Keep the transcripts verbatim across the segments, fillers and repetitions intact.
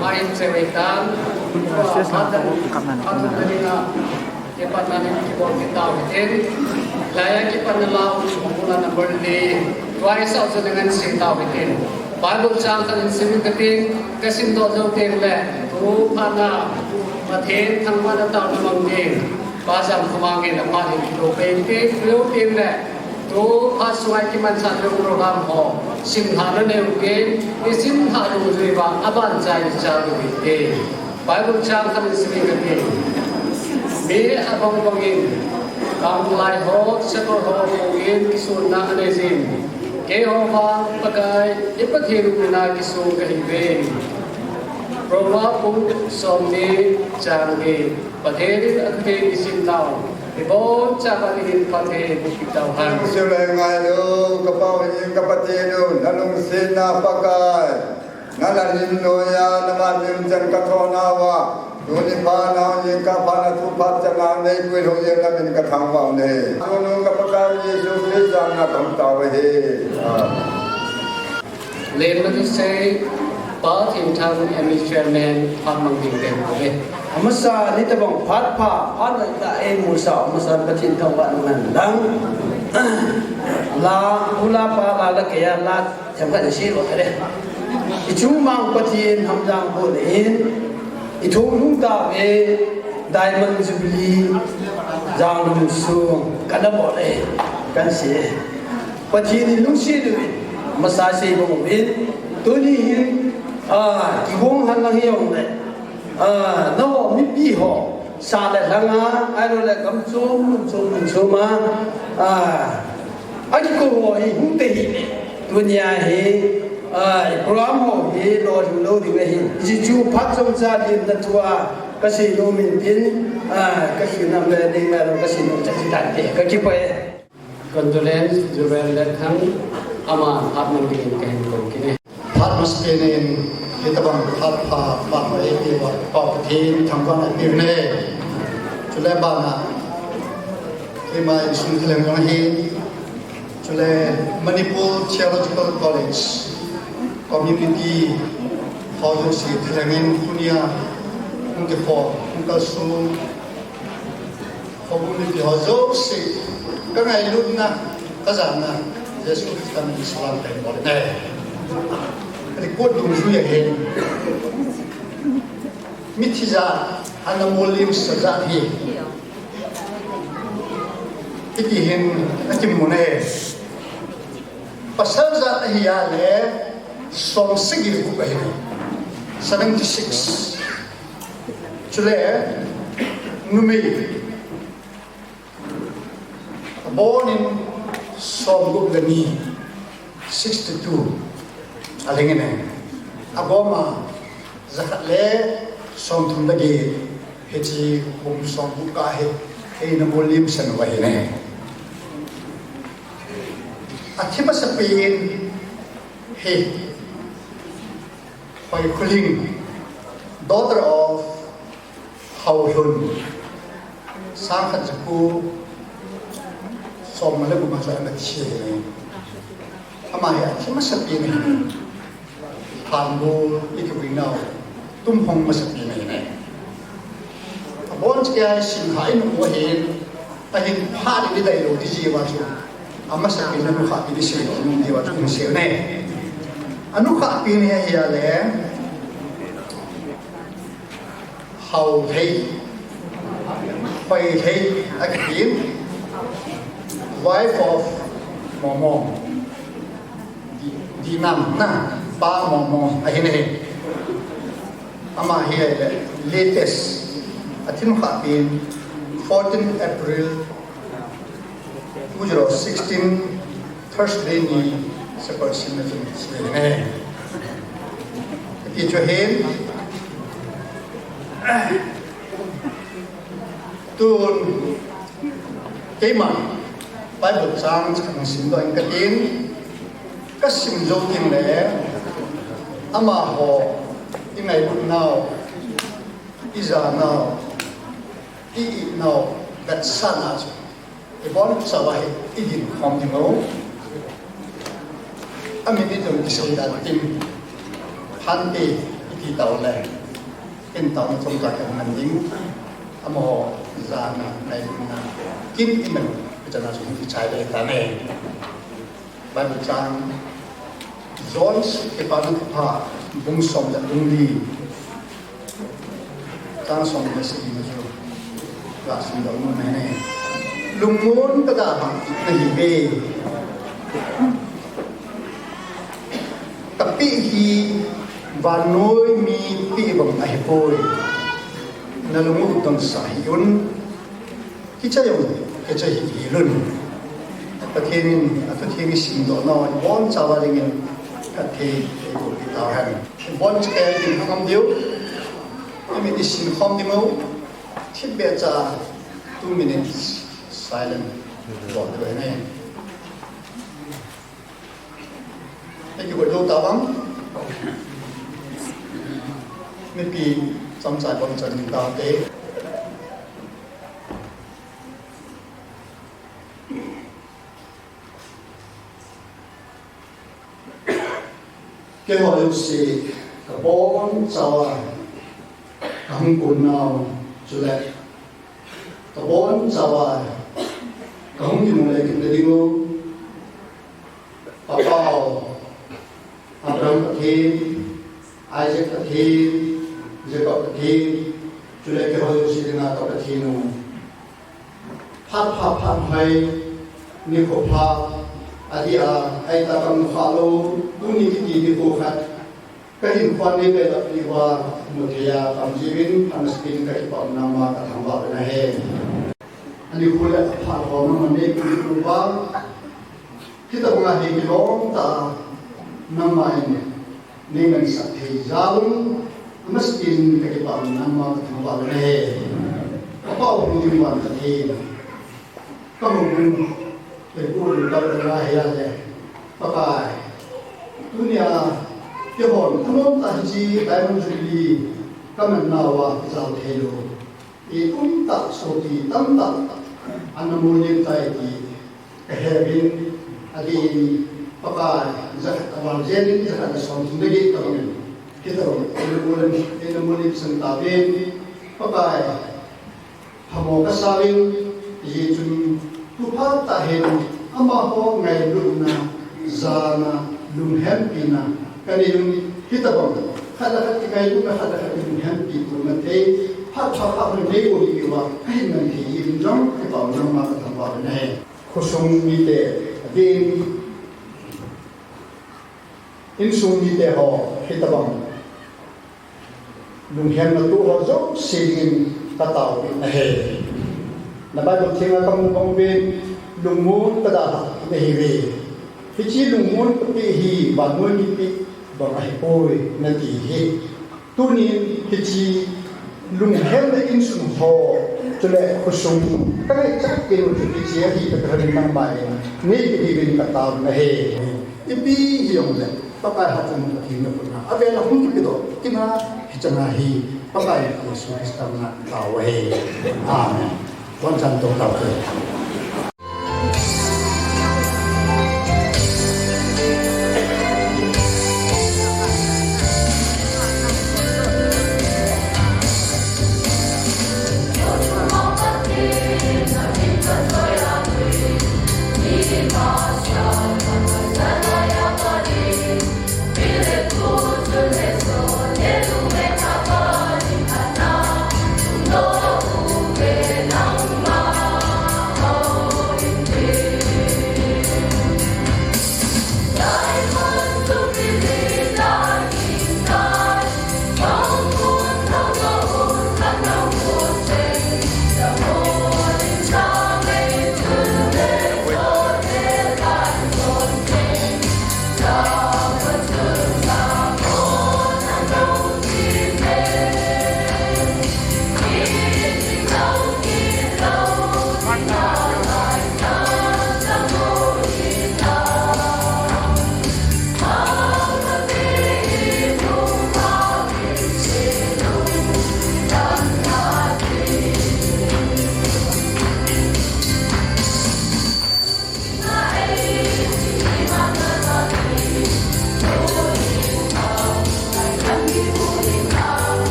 Mai chewei tan. Sis na ko kap na na. Kipatna ni kibol kit tau hitin. Laiya kipatna lau, muna number li. Tua isah chu nang ngan sim tau hitin. Bible chang khat in sim kating, kasim doh jou teng le, tu phat na, Pathen thangvahna taona mang ding. Pa Jangkhomang in aphat in kito peng te, kito teng le, tu phat sunga kimanchah lou program ho, simlhah na neo pen, isimlhah lou jeh uva, aban chai ichal lou hite. Bible chang khat in sim kate. Mi abang bang in, Kanglai ho, Shepherd ho, houin, kisonna anei jin. Keiho vang, Pakai, i Pathen in a kisong kahiuve. Proverb bung somni chang ni. Pathen in athu theng isim nau, ibonchauva ihin phatthei boh kit tauhen. Nang sih le ngai lou, ka Pa u, ka Pathen u, na lungsetna Pakai. Na lalhim noiya, na matmil chan ka thonauva. Tuni phat nau jingkah phat na thu phat chan na neipui lhung jeh in na min ka thangvah u ahi. Tuni ka Pakai Jesu Christa min a ka hung tao ahi. Amen. Len na thusei, Pa Thimthang, M E Chairman, phat mang ding te uve. Amasa ni tabang phat pha, phat na ta e musa, amasa Pathen thangvah nang lang. La, ula pa, la, la, kaya, la, themkhat na si lo tare. Ichu mang Pathen hamjang bol in, ithum lung ta ve, Diamond Jubilee, jang lung su, kana bol e, kan si e. Pathen in lungset uvin, masa sei bang uvin, tuni hin, ah, kigong han lang hi ong le, ah, nangho mipi ho, sa le lhang a, ahilou le gam chom, lum chom, lum chom a, ah, akikou ho hi hung te hih le, tunia hi, ah, program ho hi lolhing lou ding ahi. Hiche chu phat chomcha limna thua, kasei nom in tin, ah, kahinam le, nei le, kasei nom cha chi tante, kakipah e. Condolence, Reverend Letthang, ama phat mang dingin kahin kou kit e. Phat masapen in, hitabang phat pha, phat pha eipeuva, Pa Pathen thangvahna eipeuve. Chule bana, keima insung thalheng jong ahi. Chule Manipur Theological College, community, ho jouse thalheng in tunia, hung kikhom, hung kalsong. Houbung mipi ho jouse, ka ngailutna, ka jahna, Jesu Christa min in salam kahin bol e. Record dungjui ahin. Mithi jat, ana molhimsa jat hi. Hiti hin, akimu e. Pasal jat ahi a le, som sagi le gup ahi. Seventy six. Chule, numei. Abonin som gup le ni, sixty two. Alhing in e. Aboma, jakhat le som thum le get, hiche kum som gup kah hi, eina molhimsa uva ahi e. Athi masapen hi, Hoi Kholhing, daughter of Haolhun, sangkhat jako som nga le gup a chu ana thi ahi. Ama hi athi masapen ahi. Phanbol i kivui nau, tumhong masapen ahi. Abon cheh a simlhah in u ahin, ahin phat in i dai lou ding jeh uva chu. Amasapen a nukhah pen i sei lou ding jeh uva chu hung sei u ahi. Anukhah pen hi ahi a le, Haolhei, Hoilhei, akiti, wife of Momo. Di, Dinam, na, Pa Momo, ahi e. Ama hi le, latest, athim khah pen, fourteen April two zero sixteen, Thursday ni, Shepherd Cemetery, si le ne. Ti chu hin, tun, Keima, Bible chang chang simdoh ing katin, kasim jou teng le, amaho, i ngailut nau, i ja nau, i it nau, vetsahna chu, i bonchauva hi, i dinkhom ding u. Amin i dong kisei dan tin, phante, i Itau le, in tau na chom ka ka man ding, amaho jana nai na, kin in na, jana chom ki chai le ta ne. Bible chang, John kipa na pha, bung som le bung li. Chang som le sagi na chu. Ka sim dau mun ne. Lungmon ka da ha, na hi ve. Kapi hi vannoi mipi bang ahipoi. Nalung u dong sa hih un. Kicha jong, kicha hi, hilun. Pathen in, Pathen in simdoh nau, ibon chauva dingin, Pathen, eikou pi tau hen. Ibon cha kei ding hangam diu. Imi isim khom ding u. Thipbeh cha two minutes silent. Bol diu hen. Thank you, Pastor Tabang. Mipi chomcha bang chan min tao te. Keiho jouse kabon chauva kahung kon nau chule kabon chauva kahung kinungle kit na ding u. Papa u, Abraham Pathen, Isaac Pathen, Jacob Pathen, chule keiho jouse dinga ka Pathen u. Phat pha phat hoi, nikho pha, adeh a, aitah kam kha lou, tuni kiti nikho khat. Kahin khon nei peh lou diuva, mu thei a, kam jiuvin, amasapen in kakipah un nangma kathangvah u ahi. Ani khu le apha ho nangman nei peh uva. Hitobang a hi kilom tah a, nangma in nei ngansah thei jal un, amasapen in kakipah un nangma kathangvah u ahi. Apa u hung ding van Pathen. Ka hung un, kei pu le ka le la he a le. Pakai. Tunia, keihon, anom tah hiche Diamond Jubilee, ka man nauva, jal thei lou. I um tah sopite tamtah, ana mu lim tai ti, ka he uvin, adeh in, Pakai, jakhat aval jeng in, jakhat le somthum le get tabang in. Hitabang, eina mu lim, eina mu lim sang tauvin, Pakai, Phamo kasa uvin, hijeh chun, tu phat tah hin, amaho ngailutna, jana, lunghempina, kanei uvin, hitabang, khat le khat kingailutna, khat le khat kinunghempi, tu na thei, phat pha phat hoi nei u diuva, kahin man thei uvin jong, kipah un nangma kathangvah u ahi. Khosung mite, adeh in, insung mite ho, hitabang. Lunghemna tu ho jouse dingin kataovin ahi. Na Bible theng a kamu bang uvin, lungmon ka da ha, na hi uve. Hiche lungmon kapi hi, vannoi mipi bang ahipoi, nati hi. Tunin hiche lunghemna insung ho, chule khosung, ka ngaichat kei u chu hiche ahi, ka tharin nangma in, nei peh diuvin kataovin ahi. Ipi hijongle, Pakai hatchungnung Pathen in akhut a, avel a hung kipedoh kit na, hichan a hi, Pakai Jesu Christa min a tao ahi. Amen. Bonchan to tao te.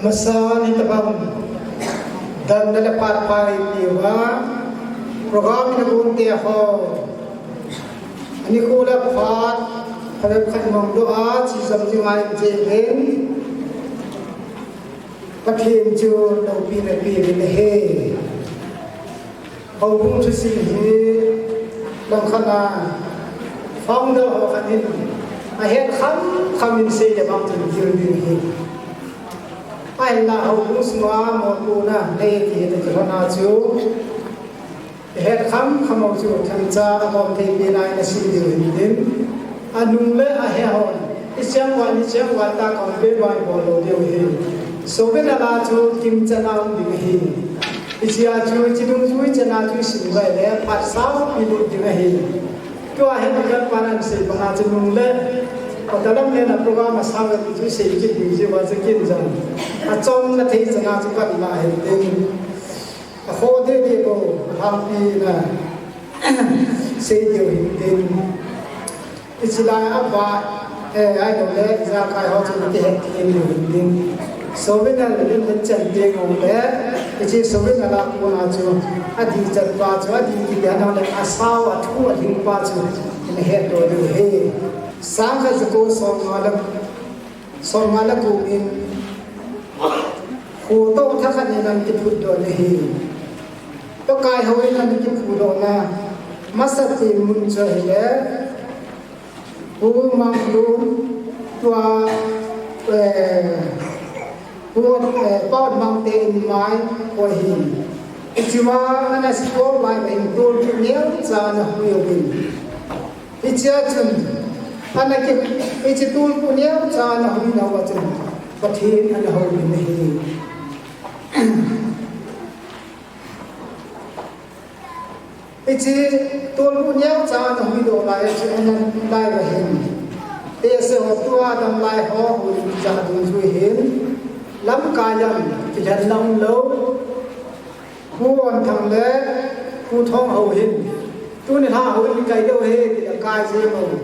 Masa ni tabang dan na le pat pai piwa program ni gun te ho. Ani ko la phat, phat khat mong do a chi zam ni ngai je len. Pathen chu lo pi na pi le he. Houbung thusim hi langkhat a founder ho khat in ahet kham kham in sei le bang chun kil ding hi. Ahinla houbung sunga motona nei ti hi te kihona chu ahet kham kham ho chu thangcha a bom thei pi lai na sei diu hin tin. Anung le ahe ho. Ichang wa, ichang wa ta complain wa bol lo diu hi. Souvenir la chu kimchana um ding hi. Ichia chu, ichi dungjui chana chu isim vai le, phat sao pi lut ding ahi. Tua hin kan panan sei banga chu nung le, patalam le na program a sao le chu sei kit ding ji wa chu kin jong. Achom na thei chana chu kan la hin tin. Akho de de ko, hampi na sei diu hin tin. Ichi lai a ba, eh, ai lo le, ijakai ho chu kihet thei lou hin tin. Souvenir le le chan te ngol le, ichi souvenir la kona chu, adih chat pa chu, adih kiti a nang le, asao, athu, ading pa chu, ina het lou diu hi. Sangkhat jako somnga le, somnga le gup in, kho to thakhat in ana kiphut doh na hi. Pakai houin ana kiphut doh na, masa te mun chu ahile, Pu Manglun, tua, eh, Pu, eh, Paul Mangte in mai ko hi. Ichima ana sipol lai in tulpu neocha ana hui uvin. Hichia chun, ana ki, hichi tulpu neocha ana hui na uva chun, Pathen ana houin ahi. Hichi tulpu neocha ana hui doh lai a chu ana lai uva hin. Tehse ho tua dam lai ho houin ja dungjui hin. Lamkai a kilhen na um lou. Pu Onthang le Pu Thonghou hin. Tuni lha houin kai lou ahi ti le kai jeng u.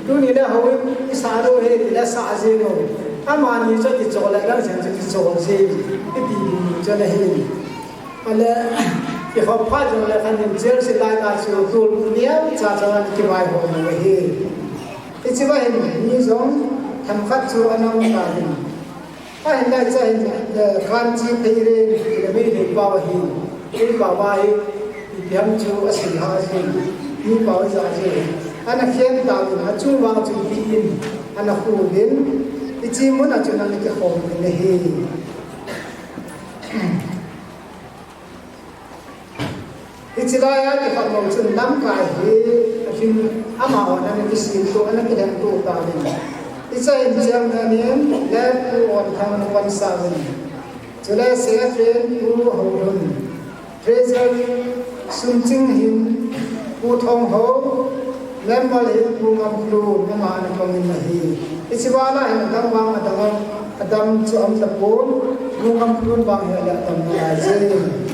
Tuni le houin i sa lou ahi ti le sa jeng u. Amani chu kichol le dang chen chu kichol jeng. Iti ding chu ana hi. Ale, i hop phat jong le khan in Chelsea lai a chu tulpu neocha cha ana kivaihom u ahi. Hichi va hin mi jong themkhat chu ana um ta hin. Ahinla hiche hin, eh, Kanchi Pheiren, le Meitei pau ahi. Ei pau ahi, ipi ham chu asei ha jin. Mi pau aja jin. Ana khen tauvin, achung vang chu ipi in, ana khu uvin. Hichi mun a chun ana kikhom uvin ahi. Hichi lai a kikhat mong chun lamkai hi, ahin amahon ana kisim to, ana kilhen to tauvin. Hiche in chairman in le Pu Onthang ana pansa uvin. Chule secretary in Pu Houlun. Treasurer Sunching hin Pu Thonghou. Member hin Pu Ngamkholun, ama ana pang in ahi. Hichi vala hin adang vang adang, adam chu aum tapon, Pu Ngamkholun vang hi ala tam nalai jin.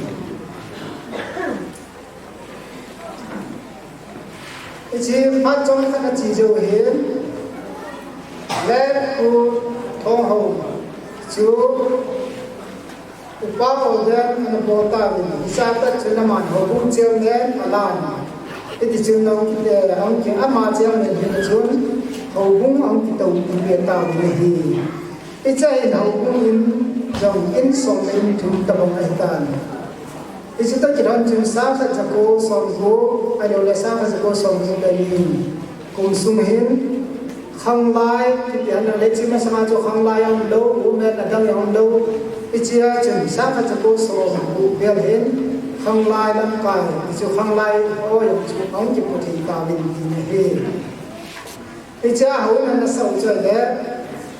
Hichi phat chomkhat ache jou hin, le Pu Thonghou chu Upa Pauden ana bol tauvin, hiche a pat chun aman houbung chairman alan. Hiti chun ahung ki, eh, ahung ki, ama chairman hina chun houbung ahung kitoupi ve tauvin ahi. Hiche hin houbung in jong in som le in thum tabang ahitan. Hiche toh kilhon chun sangkhat jako somgup, ahilou le sangkhat jako somgup le ni. Kum sung hin, khanglai, kiti ana le chi masanga chu khanglai aum lou, women adang aum lou. Hichea chun, sangkhat jako somgup vel hin, khanglai lamkai, hichu khanglai ho jong chu ahung kipu thei tauvin tina ahi. Hichea houin ana sa u chu ahile,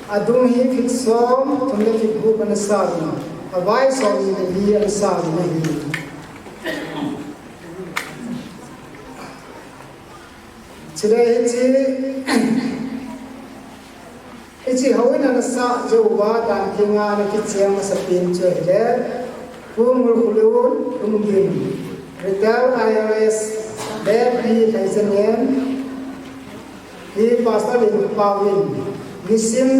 adung hi feet som, thum le feet gup ana sa uvin, avai som ni le li ana sa uvin ahi. Chule hiche, hiche houin ana sah jou uva dan thenga ana kicheng masapen chu ahile, Pu Ngulkhulun Lhunggim, retired I R S, le Pi Lhaizanem, hi Pastor Lenkhopau in, nisim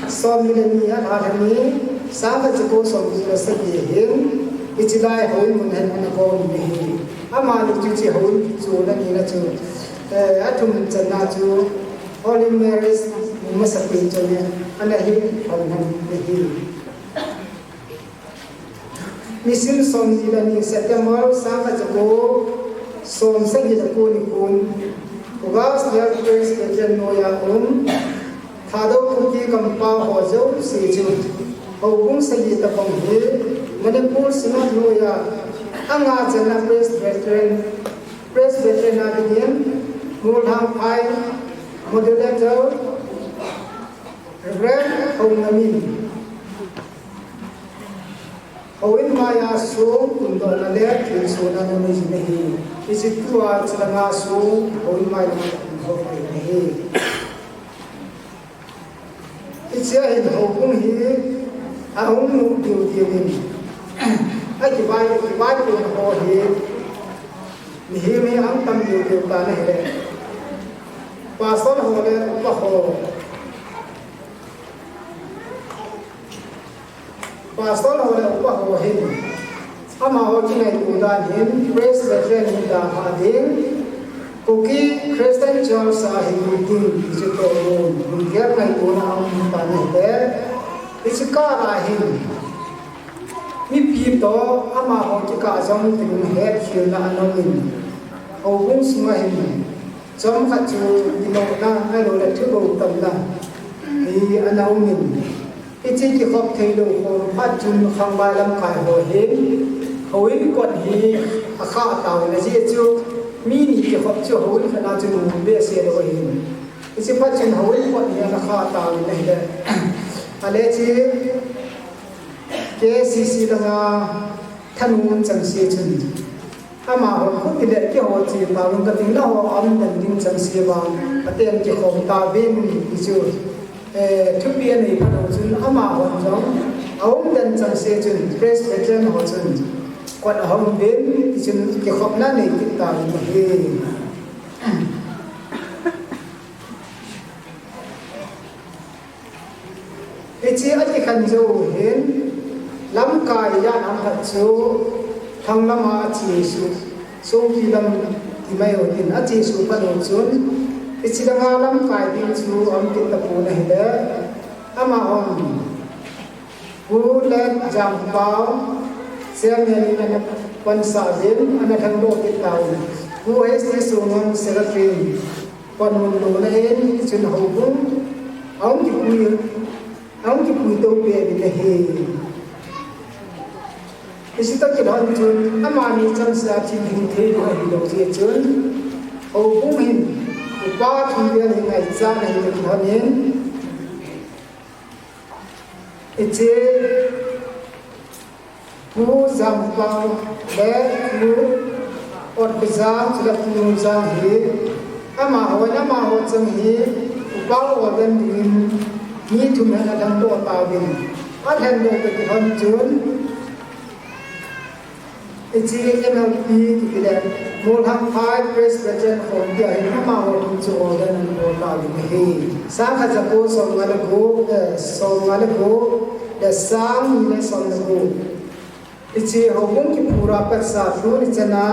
som ni le ni a lha lha ni, Sangkhat jako somli le sagi hin, hiche lai houin mun hin ana bol in ahi. Amani chu hiche houin chu ana nina chu, eh, athum channa chu Holy Mary's masapen chu ana hi, houin ahi. Nisim somni le ni September sangkhat jako somsagi le ko nikho, August Presbyterian noiya um, Thadou Kuki kampau ho jouse chu, houbung sagi tabang hi, Manipur Synod noiya, anga channa Presbyterian, Presbyterian a dingin, Molhangphai Moderator, Reverend Houngnam in, houin maiya song kundohna le thilsohna ana nei jin ahi. Hiche tua chilanga song houin mai lama kundoh thei ahi. Hichea hin houbung hi ahung mu diu diu in, akivai, kivaipohna ho hi, mihem hi ahung tam diu diu tan ahile, pastor ho le upa ho, Pastor ho le upa ho hin, amaho kingaito dan hin Presbyterian hin dalha ding, Kuki Christian Church a hin lut ding, hiche toh lungkhel ngaitona aum tan ahile, hiche kah a hin mipi toh amaho kikah jong kilunghetkhelna ana um in, houbung sunga hin chomkhat chu gilona, ahiloule thibol tamna hi ana um in, hiche kikhop theilou khom phat chun khangvai lamkai ho hin houin kot hi akhah tauvin, ajeh chu mi ni kikhop chu houin khat a chun mu behseh lou ahin, hiche phat chun houin kot hi ana khah tauvin ahile, ale hiche K C C langa thanom chengse chun, amaho khu tile keiho che tauvin kating, nangho aumden ding chengse vang, aten kikhom tauvin ti chu, eh, thupi anei phat u chun, amaho jong aumden chengse chun Presbyterian ho chun kot ahong uvin, tichun kikhopna anei kit tauvin ahi. Hiche akikhen jou hin, lamkai ijat ham khat chu, thang lama achesuh, Songpi lam ti mai u tin, achesuh phat u chun, hiche langa lamkai ding chu aum kit tapon ahile, amahon Pu Lal Jangpao, Chairman in ana pansah uvin, ana lhengdoh kit tauvin, Pu H T Songam, Secretary in panmun lona in, hichun houbung ahung kipui, ahung kipui to peh uvin ahi. Hiche toh kilhon chun, amani chengse a thil hing thei ding ahilou jeh chun, houbung hin upa thum vel hi ngaichat ahi toh kilhon in, hiche Pu Jangpao le Pu Otkhojang chule Pu Nunjang hi, amaho, amaho cheng hi upa ordain dingin mi thum hin alhengdoh tauvin, alhengdoh toh kilhon chun, hiche M L P kiti le, Molhangphai Presbyterian Khompi a hin amaho thum chu ordain ana bol tauvin ahi. Sangkhat jako somnga le gup, eh, somnga le gup, le sang ni le som le gup. Hiche houbung kiphura patsa tuni chana,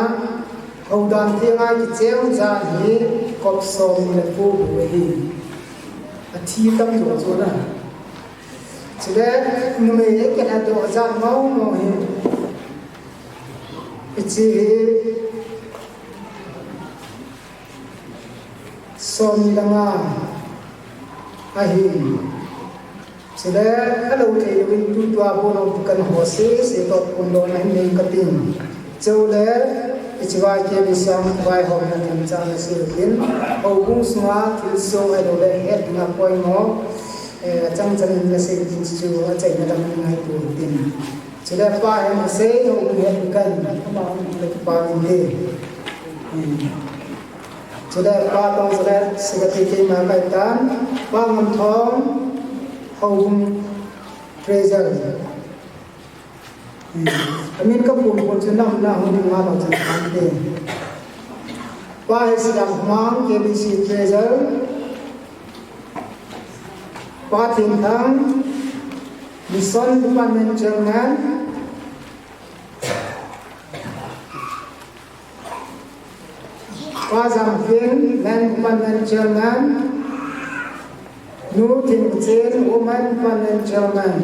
houdan thenga kicheng jan hi kop somni le ko bou ahi. Athi tam jo chu na. Chule numei akilhadoh jat mong mong hi, hiche hi somni le nga ahi. Chule alou thei louvin tutua bou lou dukan ho sese toh phondohna hin nei kating. Chule hiche vai K B C a vaihomna themcha nasei utin, houbung sunga thilsoh ahiloule hetna poimo, eh, achang chang in nasei utin, chu achaina dang ngaito utin. Chule pa hi nasei, houbung het dukan, ama hung le pa inte. Chule pa Tongjalet, Secretary keima kahitan, pa Ngamthong, houbung Treasurer. Amin kaphon phon chu nam na hung ding ngalou chan kante. Pa Hesijang Khomang, K B C Treasurer. Pa Thenthang, Mission Department Chairman, Pa Jam Kin, Land Department Chairman, Nu Thin Chen, Women Department Chairman,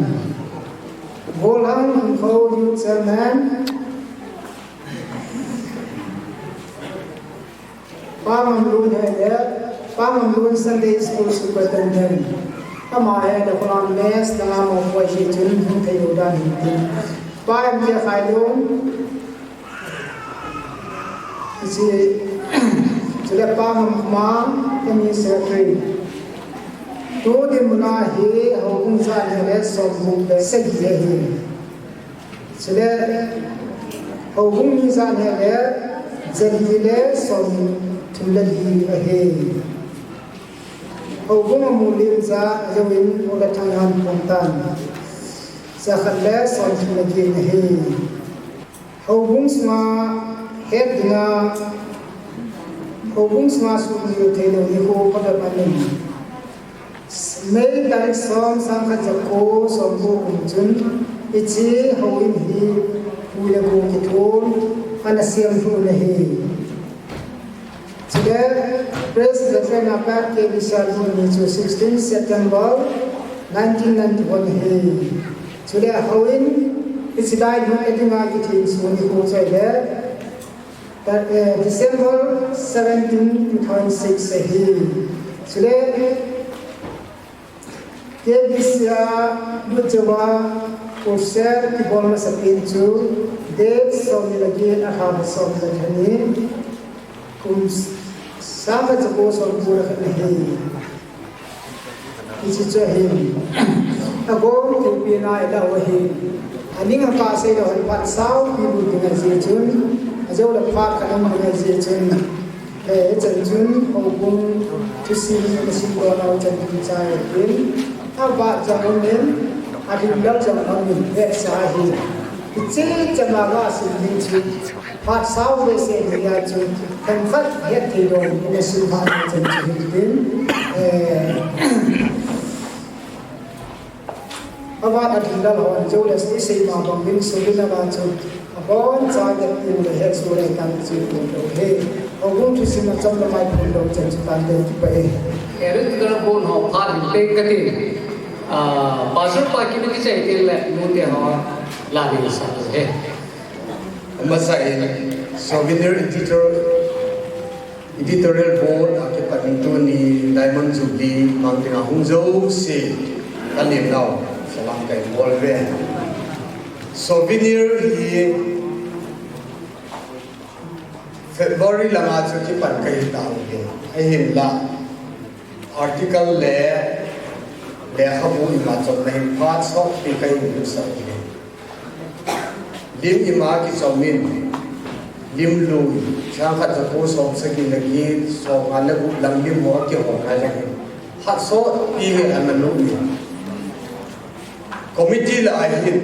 Golhang Hingkho, Youth Chairman, Pa Ngamlun he le, Pa Ngamlun Sunday School Superintendent. Ama he le Kholam Mess, Dangam of Wai Shi Chun, Hung Thei Lo Dan Hin Tin. Pa M K Khailun, Hiche, chule Pa Ngamkhoma, kami secretary. Tu dinmun a hi, houbung jat hi le somgup le sagi ahi. Chule, houbung mi jat hi le, jali le somthum le li ahi. Houbung a mu lim jat, ajou in, Ula Thanghan Pumtan. Jakhat le somthum le li ahi. Houbung sunga het dinga, houbung sunga sumil thei lou nikho phabep ahin. May tarik som, sangkhat jako somko kum chun, hiche houin hi pu le pu kithum ana sem lhon ahi. Chule, President Reverend Apat K B C R Buni chu sixteen September nineteen ninety-one ahi. Chule, houin, hiche lai lhun a dinga kithin sun nikho chu ahile, ta-, eh, December seventeen, two thousand six ahi. Chule, K B C a lut jouva, Kurset kibol masapen chu, date somni le get, a lha somni le thani, kum sangkhat jako somko le khat ahi. Hiche chu ahin. Agom thilpeh na ilah u ahin. Aning akah seilou hen phat sao pi lut ding ahi jeh chun, ajou le phat khat um ding ahi jeh chun. Eh, hichan chun, houbung thusim, thusim lona u chan chun chai ahin, avat jong umin, adinglel jong umin, hetsa ahi. Hiche chana ga sim ding chu, phat sao behseh ding ahi chu, khenkhat het thei lou, thusim phat chan chu hitin, eh, Avat adinglel ho, an jou le sei sei ma bang min su le na ba chu. Abon cha le tin le het su le kan chu tin lo he. Houbung thusim a cham le mai tin lo chen chu tan le ki pa e. Eri tu dara bon ho pha ni pe ka tin. Ah, Pastor pa ki ni sei tin le nu te ho la ni sa he. Masa in souvenir editor Editorial Board a kipat in tuni Diamond Jubilee mang dinga hung jouse, ka lemnau salam ka bol uve. Souvenir hi February langa chu kipan ka hi tauve. Ahinla article le lekhabu ima chomna hin phat sot pi ka hin lut sah uve. Lim ima kichom in, lim lui, sangkhat jako som sagi le get, som nga le gup lang lim ho akihol ngai lang in, phat sot pi le ana lut in. Committee lah a hin,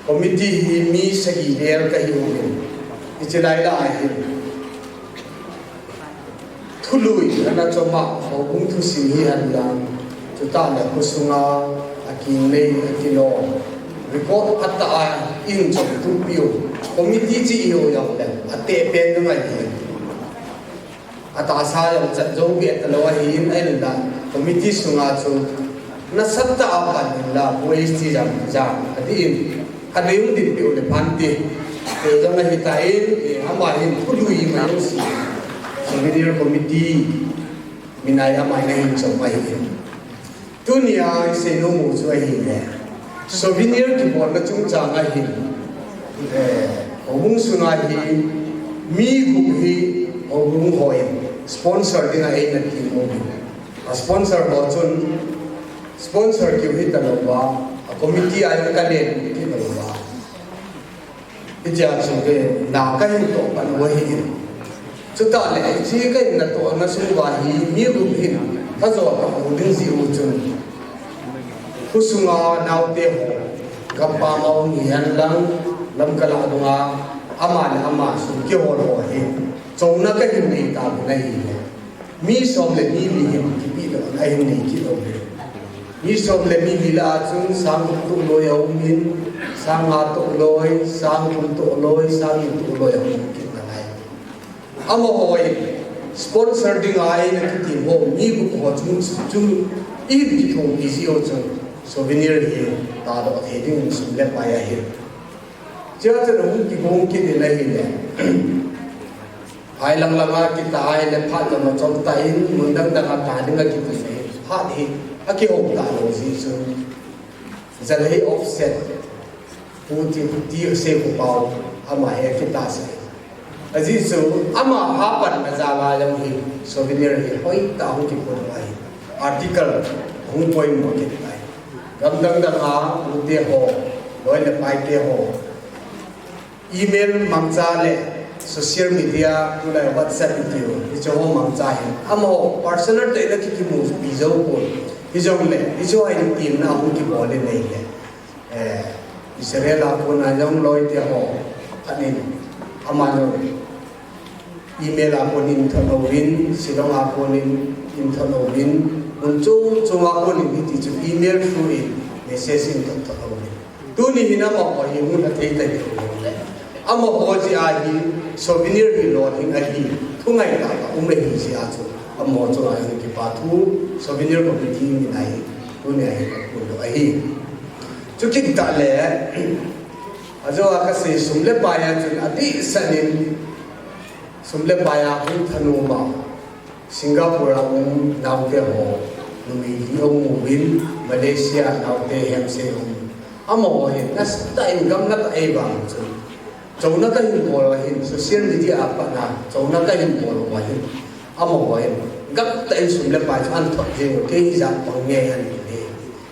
committee hi mi sagi vel ka hi uvin, hiche lai lah a hin thului ana chom a, houbung thusim hi ahin lang, chutah le khosunga akinei, akinom, record phatah a in chom tup piu, committee chi ihiu jongle ateh pen ding ahi. Atahsa jong chat jou be talou ahin, ahinla committee sunga chu nasatah a pan inla, Pu S T jam jam adih in, kadei um ding piu le phan ti. Kei jong ahitan, eh, ama hin thului mai jong si. Souvenir committee, minai ama hin ahin chom ahi in. Tunia isei nom u chu ahile, souvenir kibolna chungchang a hin, eh, houbung sunga hi mi gup hi houbung hon sponsor dinga eina ti nom u. A sponsor ho chun sponsor kiu hita louva, a committee a jong kalen kit louva. Hichea chu kei na kahin toh pan u ahi in. Chutah le, hiche kahin natohna sunguva hi mi gup hin, kajo kahou ding jeh u chun, khosunga naote ho, gampam a um hihen lang, Lamka lah dunga, ama le ama sum kihol ho hi, chonna kahin nei tauvin ahile. Mi som le mi li hin kipehdohna ahin nei kit uve. Mi som le mi li lah a chun sang gup toh loi a um in, sang nga toh loi, sang thum toh loi, sang ni toh loi a um kit nalai. Amaho in sponsor ding a eina kitem ho mi gup ho chung chu i kithopi ji u chun souvenir hi tadoh thei ding in sum le pai ahi. Chia chun hung kigong kit in ahile, hai lang lang a kita ahile phat lam a chom tah in mun dang dang a ta ding a kitim ahi. Phat hi akihou talou ji chun Jalhai Offset, Pu Ti, Ti Seipau, ama hi akita sa. Ajeh chu ama hapan a jal a jong hi souvenir hi hoitah hung kipodoh ahi. Article hung poimo kit ahi. Gam dang dang a ute ho, loi le paite ho, email mangcha le social media, tulai WhatsApp itiu, hiche ho mangcha hin amaho personal tah in akikimupi jou pon. Hijongle hiche ho hin temna hung kibol in ahile, eh, Israel a kona jong loite ho, anin, ama jong email a kon in thot uvin, Shillong a kon in thot uvin, mun chom chom a kon in hiti chu email through in message in thot thot uvin. Tuni hin amaho hi mun athei tei uvin le, amaho jeh a hi souvenir hi lolhing ahi, thu ngaitah tah um ahi jeh a chu amaho chunga hin kipa thu, souvenir committee min a hi tuni a hi kaphondoh ahi. Chukit tah le, ajou a kasei sum le pai a chun adehset in sum le pai a hung thanom a, Singapore a um naote ho, numei li aum uvin, Malaysia a naote hemsei um. Amaho hin nasatah in gamla ka eivang chun, chouna kahin bol uva hin, social media a pat a chouna kahin bol uva hin, amaho hin gamtah in sum le pai chu ahin thot jeng u, kei hijat pang nge ahin e.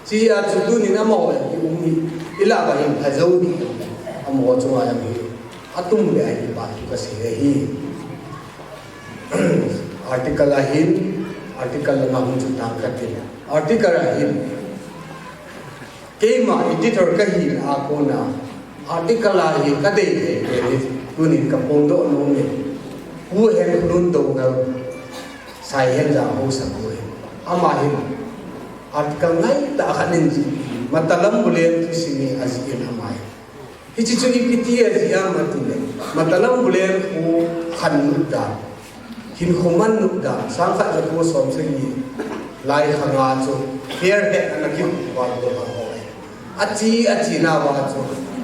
Hijeh a chu tunin amaho hi um hi, ilah uva hin phajou hi, amaho chunga jong hi atum le ahi pa thu kasei ahi. Article a hin, article lama hung chu tang katin. Article a hin, keima editor kahina a kona, article a hi kadei thei thei hi, tunin kaphondoh nom e. Pu Henkholun Doungel, Saihenjang haosapu hi. Ama hin article ngaitah khat in jih, Matalam Bulen thusim hi ajih in ama hin. Hiche chu ipi ti ajih ham atile, Matalam Bulen khu khan nop dan, hinkho man nop dan, sangkhat jako somsagi lai khanga chu fair het ana kikhuh uva bol ho ahi. Ache, ache nauva chu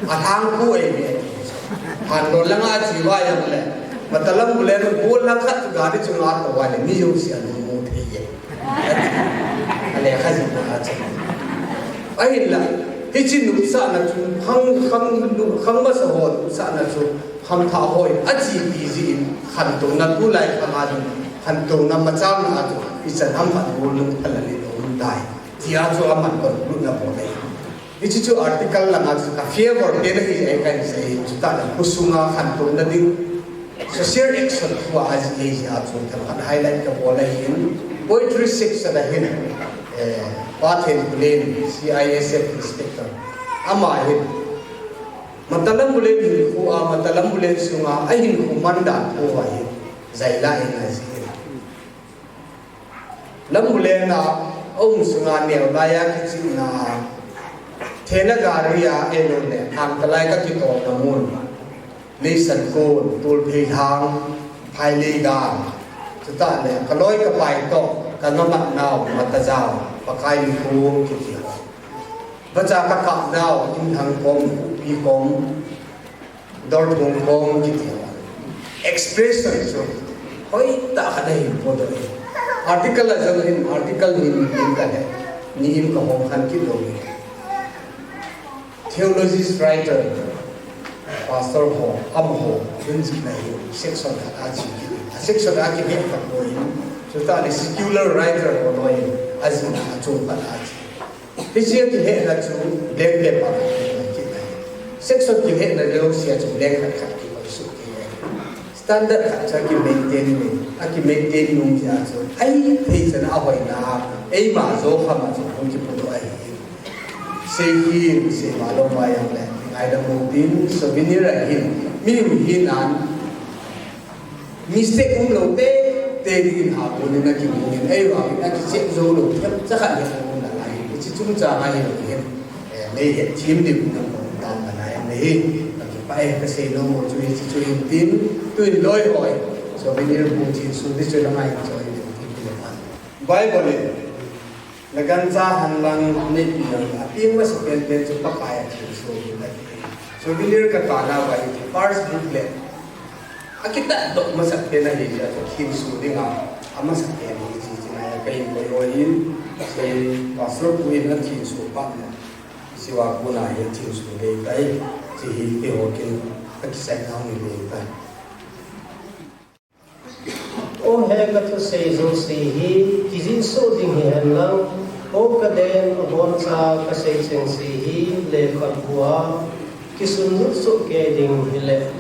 alhang khu ahi. Handol langa ache uva jongle, Matalam Bulen bol lang khat chu gari chunga atou uva le mi jouse alungmong thei e. Alekha jihna a chu. Ahinla, hiche nopsahna chu, khang, khang, khang masa ho nopsahna chu, khangthah hon achepi jeh in, khantouna tulai khanga ding, khantouna machalna a chu, ichan ham khat golnung phalal in aum tai, tia chu aman conclude na bol ahi. Hiche chu article langa chu ka favour pen ahi jeh a kahin sei, chutah le khosunga khantouna ding, social action thu a ajih ahi jeh a chu themkhat highlight kabol ahin, poetry section a hin, eh, Pa Thenkholen, C I S F inspector, ama hin Matalam Bulen hinkho a, Matalam Bulen sunga ahinkho man dan thu ahin jailah in ajih in. Lambulen a aum sunga neo laiya kichihna a, thena gari a, ahilou le thangtalai kakitolna mun, Leisankon, Tolpheilhang, Phaileigal, chutah le kaloi kapai toh kanamatnau Matajao, Pakai Nikho kiti ho, vacha kakapnau Inlhang kom, Khopi kom, Dorthung kom kiti ho, expression chu hoitah khat ahin podoh e. Article a jong hin, article ni in kahe, ni in kahong khan kit lou e. Theologist, writer, pastor ho, amaho lungjihna hi section khat a che kit, a section a kihe khat lou in, chutah le secular writer ho loi in ajihna achom khat a che. Hiche a kihehna chu blank paper a kiheh kit ahi. Section kihehna jouse a chu blank khat khat kihon suh kit ahi. Standard khat chu akimaintain in, akimaintain nom jeh a chu ahithei chan a ahoina a eima jokham a chu hung kipodoh ahi. Sei hin, sei malom uva jongle, ngaidam un tin, souvenir ahin, mihem hina mistake umlou tei tei dingin haponin akimangin, ahivangin akicheck joulou themcha khat hi aum nalai. Hiche Chungchang a hin, eh, nei hetthem diu nang kong tan na nai nei. Ka kipah e, ka seinom chu hiche chu hin tin, tuin loi hoi. Souvenir bu thinsu di chu la ngai choi diu tin kile pan. Bible in, na gancha henlang neipi lang, athem masapen pen chu Pakai a thinsu ahi. Souvenir ka tan a vai chu first booklet. Akitah doh masapen ahi, athinsu dinga, amasapen ahi, hiche chu ngai a ka hin koi hoi in, sei Pastor pu in athinsu pan na. Hiche va kona hi athinsu dei tai, hiche hi keiho kin, ka kisei nau ni dei tai. O he ka thusei jouse hi, kijih soh ding hihen lang, o ka den aboncha ka sei chengse hi, lekhabu a, kisunlut soh kei ding hile,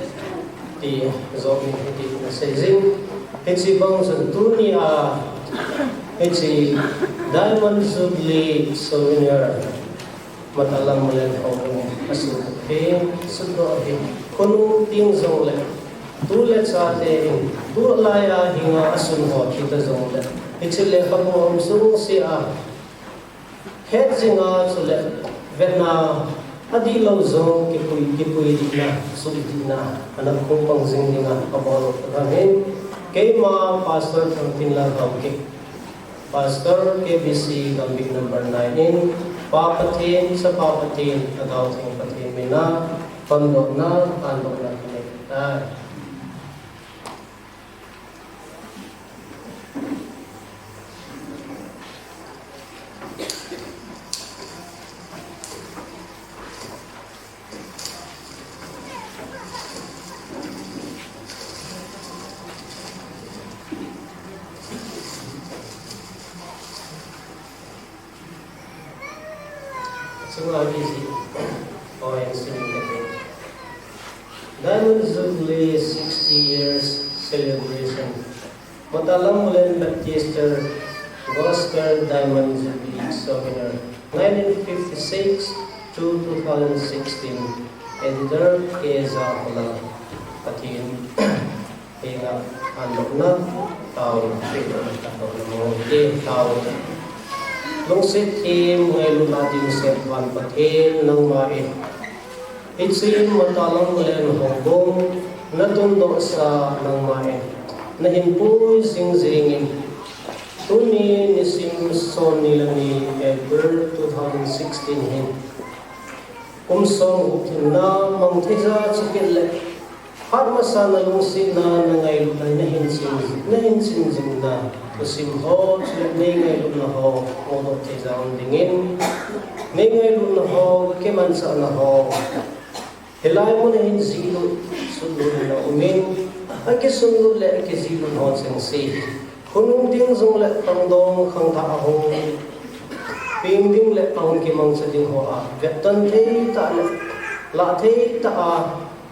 ti joh in hiti na sei jing. Hiche bang chun tuni a, hiche Diamond Jubilee Souvenir, Matalam Malen ho asun hi, sundoh hi, khonung ding jongle, tu le chate in, tulai a hinga asun ho hita jongle, hiche lekhabu um sung se a, het jinga chule, vetna adihlou jong kipui, kipui dihna, sui dihna, ana kho pang jing dinga, abol u kahin, keima Pastor Thangtinlal Haokip. Pastor K B C Gambih number nine in, Pa Pathen, Chapa Pathen, Lhagao Theng Pathen mina, hondohna, hondohna kinei tai. Chunga busy. Diamond Jubilee sixty years celebration. Matalam Malen Baptist Church Gospel Diamond Jubilee Souvenir, nineteen fifty-six to two thousand sixteen, Editor K. Jahola, Pathen henga hondohna, taona, hondohna mo, taona. Lungset them, ngailutna dimset van Pathen nangma in. Hiche Matalam Malen houbung, natundoh sa nangma in, nahin pui jing jing in, tuni nisim som ni le ni April two thousand sixteen hin, kum som gup thimna mang thei ja chikit le, phat masa na lungsetna, na ngailutna, nahin chin, nahin chin jing na, thusim ho, chule nei ngailutna ho, mudoh thei ja um dingin, nei ngailutna ho, kimanchahna ho. Hilai mun a hin jihlut, sunlut na um in, akisunlut le akijihlut ho chengse. Khonung ding jongle pangdong khangthah ahung peng ding le ahung kimangcha ding ho a, vetton thei tah le, lah thei tah a,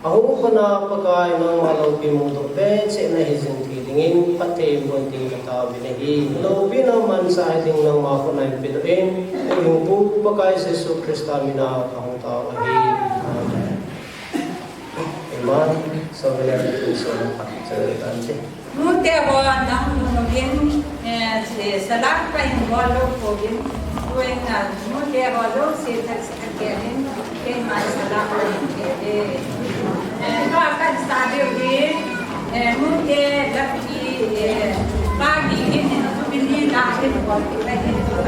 ahung pan a Pakai nangma loupi mudoh peh cheh nahi jing thei dingin, phatthei boh ding kataovin ahi. Loupina manchah ding nangma khut a eipedoh in, eihung Pu Pakai Jesu Christa mina kahung tao ahi. Amen. Amen. Souvenir, so, so, so, Nute ho nang nung uvin, eh, salam kahin bol lou pouvin, tuin, ah, nute ho jouse thak thak in, keima salam kahin bol e. Eh, tua kahin sa diu hi, eh, nute laki, eh, pa ni hin, tu bin ni na hin bol, tu na hin bol.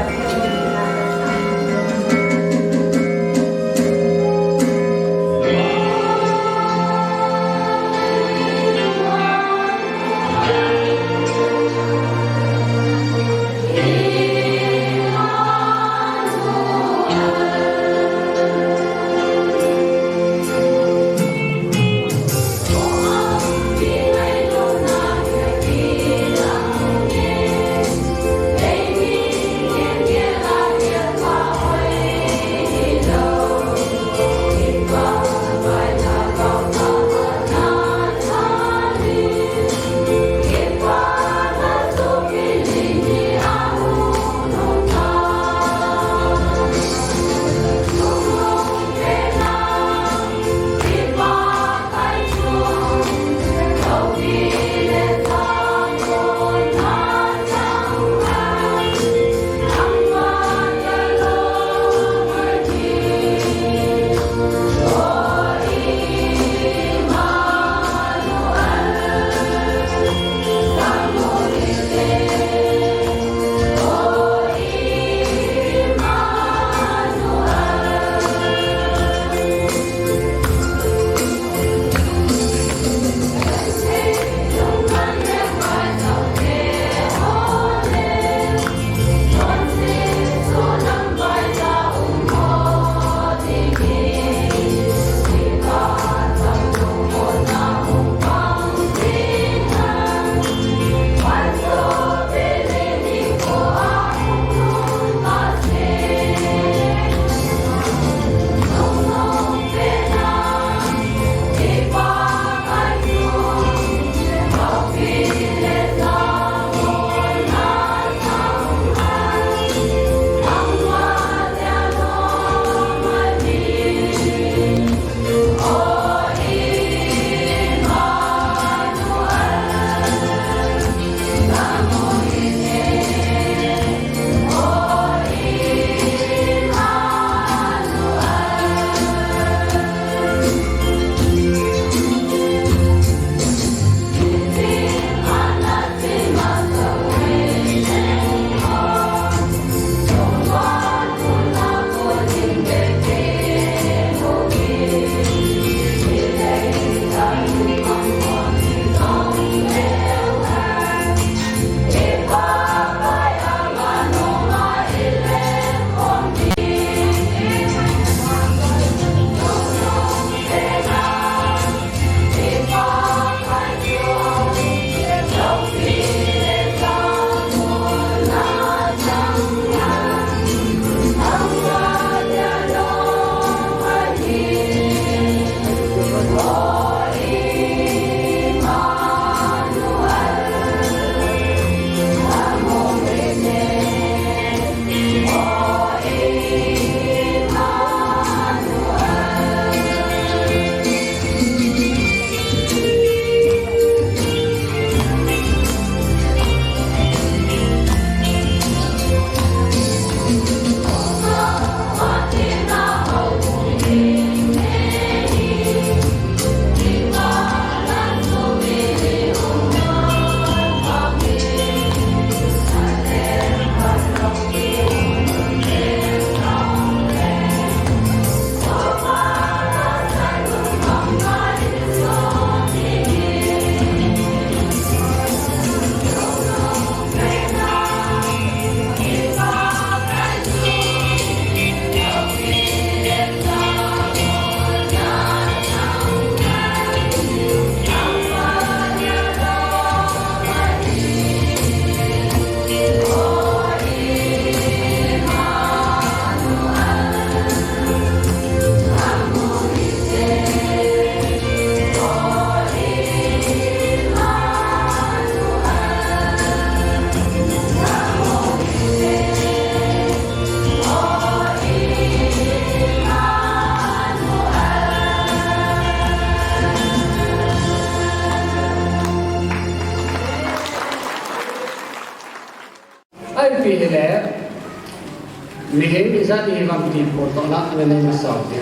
Mihem ijat ihi ham ti photdohna ana nei masa u te.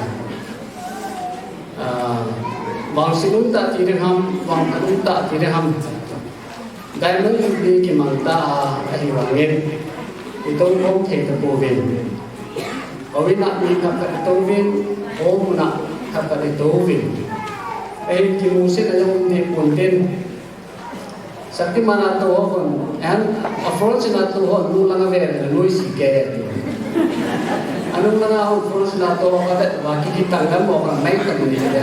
Ah, vangset um tah ti ding ham, vangphat um tah ti ding ham. Diamond Jubilee kimang ta a, ahivangin, itong khom thei tapouvin. Houin a mi khat khat itouvin, houin a khat khat itouvin. Ahin kimusit a jong um deh pon tin. Shaktiman a tou ho khun, ahin, a Fortuner a tou ho, nung langa ve le, noise kei. Anung langa hung Fortuner a tou ho, ka vet uva, ki, kitang gam mo, ka mai ka ni le.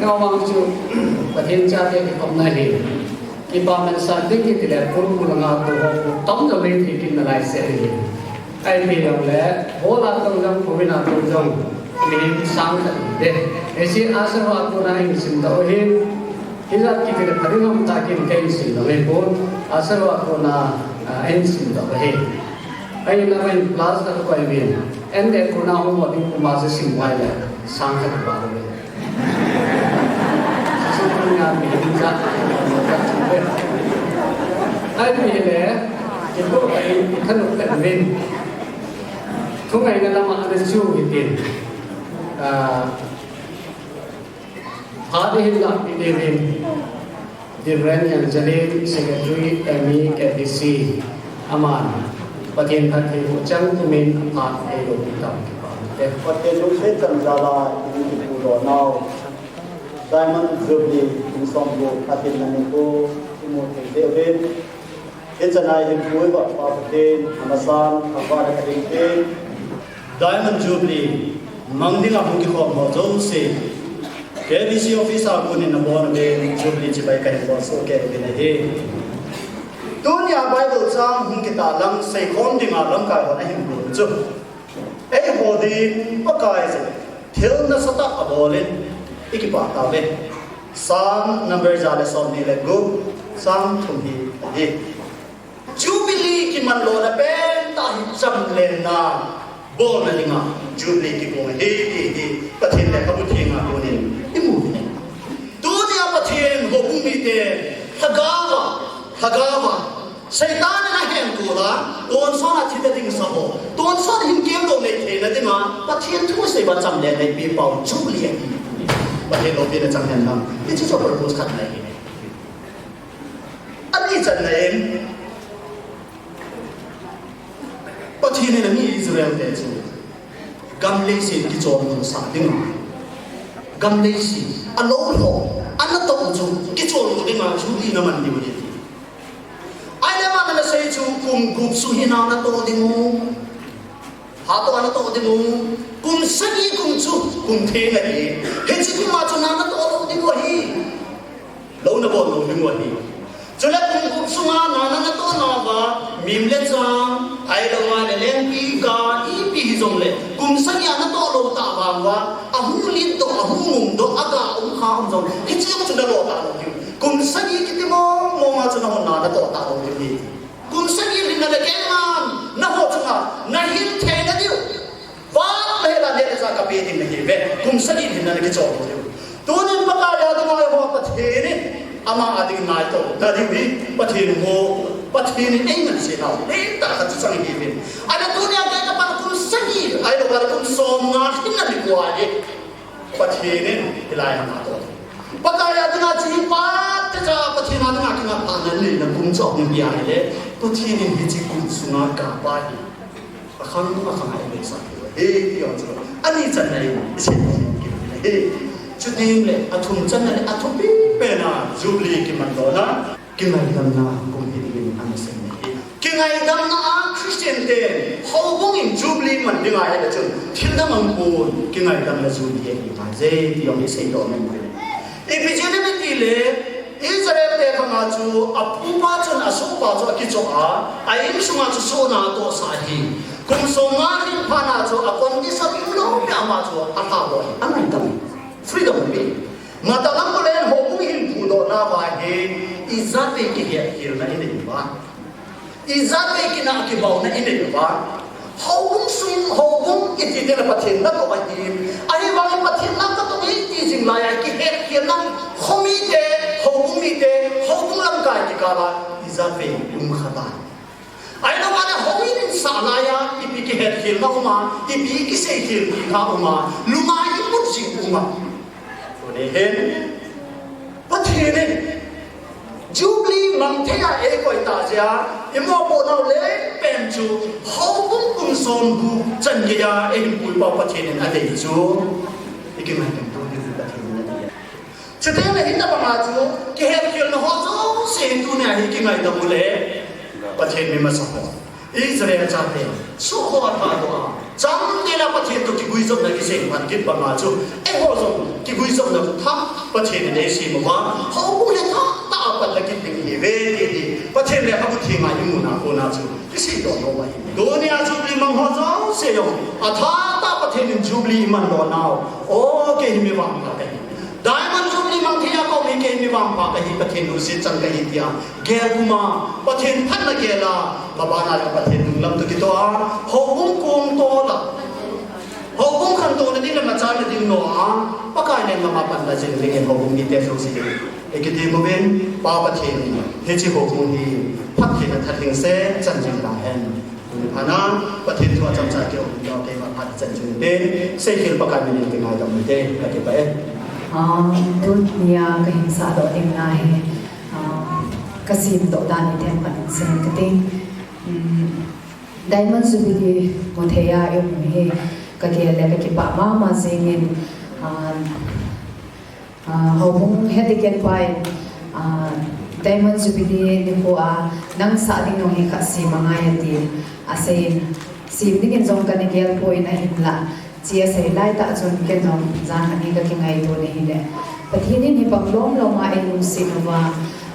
Ka vang chu, Pathen chate kikhopna hi. Kipaman sa ding kiti le, pun pun langa tou ho, tam jong le thei kit nalai se hi. Ahi jongle, hall a tou jong, houin a tou jong, mihem sang khat te. Hiche usher ho a kona hin simdoh u hin, hijat kiti le pha ding ham tia kin kahin simdoh u hi pon, usher ho a kona, ah, hin simdoh u hi. Ahin la hin plus khat koi uvin. Ahin le kona hung mo ding puma se sim uva le, sang khat kibol u hi. Ahi le, kito ka in, ka nu ka min. Thungaina lama ana chu hitin. Ah, pha ding hin la pi ding hin. Reverend Yang Jalin, Secretary, M E, K B C. Aman, Pathen phattheiboh chang tumin aphat eilou pi tam kipa. Pathen lungset chan jal a, in kipu lou nau. Diamond Jubilee, in som bu, Pathen na ni ku, imu thei deh uvin. Hichan a hin pui ba pa Pathen, amasan, apa na ka ding te. Diamond Jubilee, mang dinga hung kikhom ho jouse. K B C office a konin nabon uvin, Jubilee chibai kahin bol soh kei uvin ahi. Tunia Bible chang hung kitahlang seikhom dinga lamkai hon ahin bol chu. Eiho ding Pakai chu thil nasatah abol in, i kipah tauve. Psalm number ja le somni le gup, Psalm thum hi ahi. Jubilee kiman lona pentah hi chamlenna bolna dinga Jubilee kigong ahi ti hi Pathen lekhabu thenga konin i mu uve. Tunia Pathen houbung mite lhagao a, lhagao a, Satan in ahen tol a, tonsot a thi ta ding sa ho, tonsot hin kemlou nei theina dinga Pathen thu sei uva chamlenna eipeh pau Jubilee ahi. Pathen loupina chang hen lang. Hiche chu purpose khat ahi. Ani channa in, Pathen in ami Israel te chu gam leiset kicholdo sah dinga, gam leiset, alou lou, anatoh u chu kicholdo dinga Jubilee naman diu ahi. Ahile ama ana sei chu kum gup sung hi na natoh ding u. Phat toh natoh ding u. Kum sagi kum chu kum theng ahi. Hiche kum a chu na natoh lou ding u ahi. Lou nabol lou ding u ahi. Chule kum gup sunga na natoh nauva, mim le chang, ahilou le lengpi, ga, ipi hijongle, kum sagi a natoh lou tah vang uva, ahung lit doh, ahung mum doh, aga um kha um jong, hiche jong chu nalo talou ding. Kum sagi kiti mong mong a chu nahon na natoh talou ding ahi. Kum sagi lhinna le keiman, naho chunga, nahil theina diu. Vat mahela neh le chah kapeh ding nahiuve. Kum sagi lhinna nakichol diu. Tunin Pakai a dinga eiho Pathen in ama a ding ngaito na diu hi. Pathen ho, Pathen in eingansena u. Neitah khat chu chang ahiuvin. Ahile tunia kei kapang kum sagi, ahilou le kum somnga lhinna nikho hi. Pathen in hilai a natoh. Pakai a dinga chu hi phat techa Pathen a dinga kingailutna neina kum chu ahung peh ahile, Pathen in hiche kum sunga kapa hi akhang akhang a eisah thei u ahi ti jong chu ani channa in isei thei u ahi. Chuteng le athum channa le athupi pena Jubilee kiman lona kingaidamna kum hi dingin ana seiyin ahi. Kingaidamna a Christian te houbung in Jubilee man ding ahile chun thil dang aum pon, kingaidamna Jubilee ahi ngai je ti jong isei doh nom u ahi. Ipi jeh inem itile Israel te khang a chu apupa chun asohpa chu akichoh a, a insunga chu sohna atohsah ahi. Kum somnga lhin phat a chu a condition umlou peh a ama chu alhadoh ahi, angaidam ahi. Freedom ahi. Matah lam ulen houbung hin phudoh nauva hi, ijat vei kihetkhel na inei uva, ijat vei kinah kibaona inei uva. Houbung sung, houbung iti teng le Pathen natoh ahi. Ahivangin Pathen natoh ahi ti jing laiya kihetkhelna, khomite, houbung mite, houbung lamkai kikal a ijat vei um kha tai. Ahilou vale houin in sah laiya ipi kihetkhelna um a, ipi kiseikhel kit a um a, lunga imut jing um a. Tuni hin Pathen in Jubilee mang thei a eikoi tah jeh a, imopohnau lengpen chu houbung kum somgup chan geiya eihin puipau Pathen in adei chu ikingaidam diu Pathen in adei. Chutengle hitabanga chu kihetkhelna ho jouse tunia hi kingaidam uleh Pathen mi masa ho, Israel chate, soh ho athadoh a, chamtila Pathen toh kiguijopna kisem phat kit banga chu eiho jong kiguijopna thah Pathen in eisem uva, houbung hi thahtah a patna kit ding ihiuve ti hi Pathen lekhabu thenga imuna kona chu kiseidoh nom ahi. Tunia Jubilee mang ho jouse jong athahtah Pathen in Jubilee imandoh nau, o kei hi mi vangpha kahi, Diamond Jubilee mang thei a kaum hi kei hi mi vangpha kahi, Pathen lungset chan kahi tia gel puma, Pathen phatna gel a, mabana le Pathen nunglam toh kitoh a, houbung kongtol a, houbung khantouna ding le machalna ding noa, Pakai lenggam a panla jing dingin houbung mite jouse ikiti uvin, Pa Pathen in hiche houbung hi phattheina thalheng set chan jing tahen. Tuni phat a Pathen thu a chomcha kium lou, keima phat chan jing te, seikhel Pakai min in kingaidam ute, kakipah e. Ah, tunia kahin sahdoh ding na hi, ah, kasemdoh dan hi themkhat in sei kate. Um, Diamond Jubilee mu thei a i um hi kagel le kakipah mama jingin, ah, Ah, houbung headdeacon pa in, ah, Diamond Jubilee nikho a nang sah ding nong hi khat sem angai ati aseiyin, sem dingin jong kana gel poi, ahinlah hiche asei laitah chun ken jong jan ani kakingaito na hile, Pathen in hibang lomlom a eilungset uva,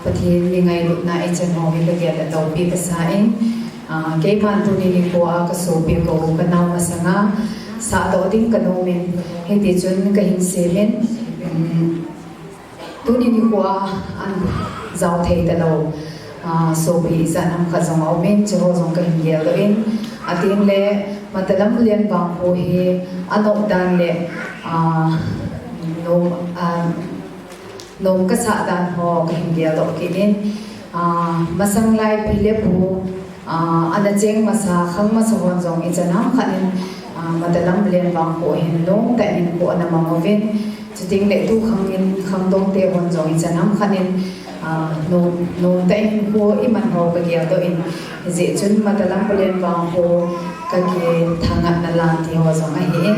Pathen mi ngailutna eichan ho hi kagel le toupi kasa in, ah, keiman tuni nikho a kasopi kou kanao masanga sahdoh ding kanom in, hitichun kahin sem in, um, Tuni nikho a an jao thei talou, ah, sopi ijat ham khat jong aum in, chuho jong kahin geldoh in, atengle Matalam Vulen vangkho hi anop dan le, ah, nom, ah, nom kasah dan ho kahin geldoh kit in, ah, masang lai pi le pu, ah, ana cheng masa, khang masa hon jong ichan ham khat in, ah, Matalam Vulen vangkho hin lungtah in kho ana mang uvin, chutengle tu khang in, khangdong te hon jong ichan ham khat in, ah, nom, nomtah in kho iman ho kageldoh in, hijeh chun Matalam Vulen vangkho kakithangatna lan ti ho jong ahi in.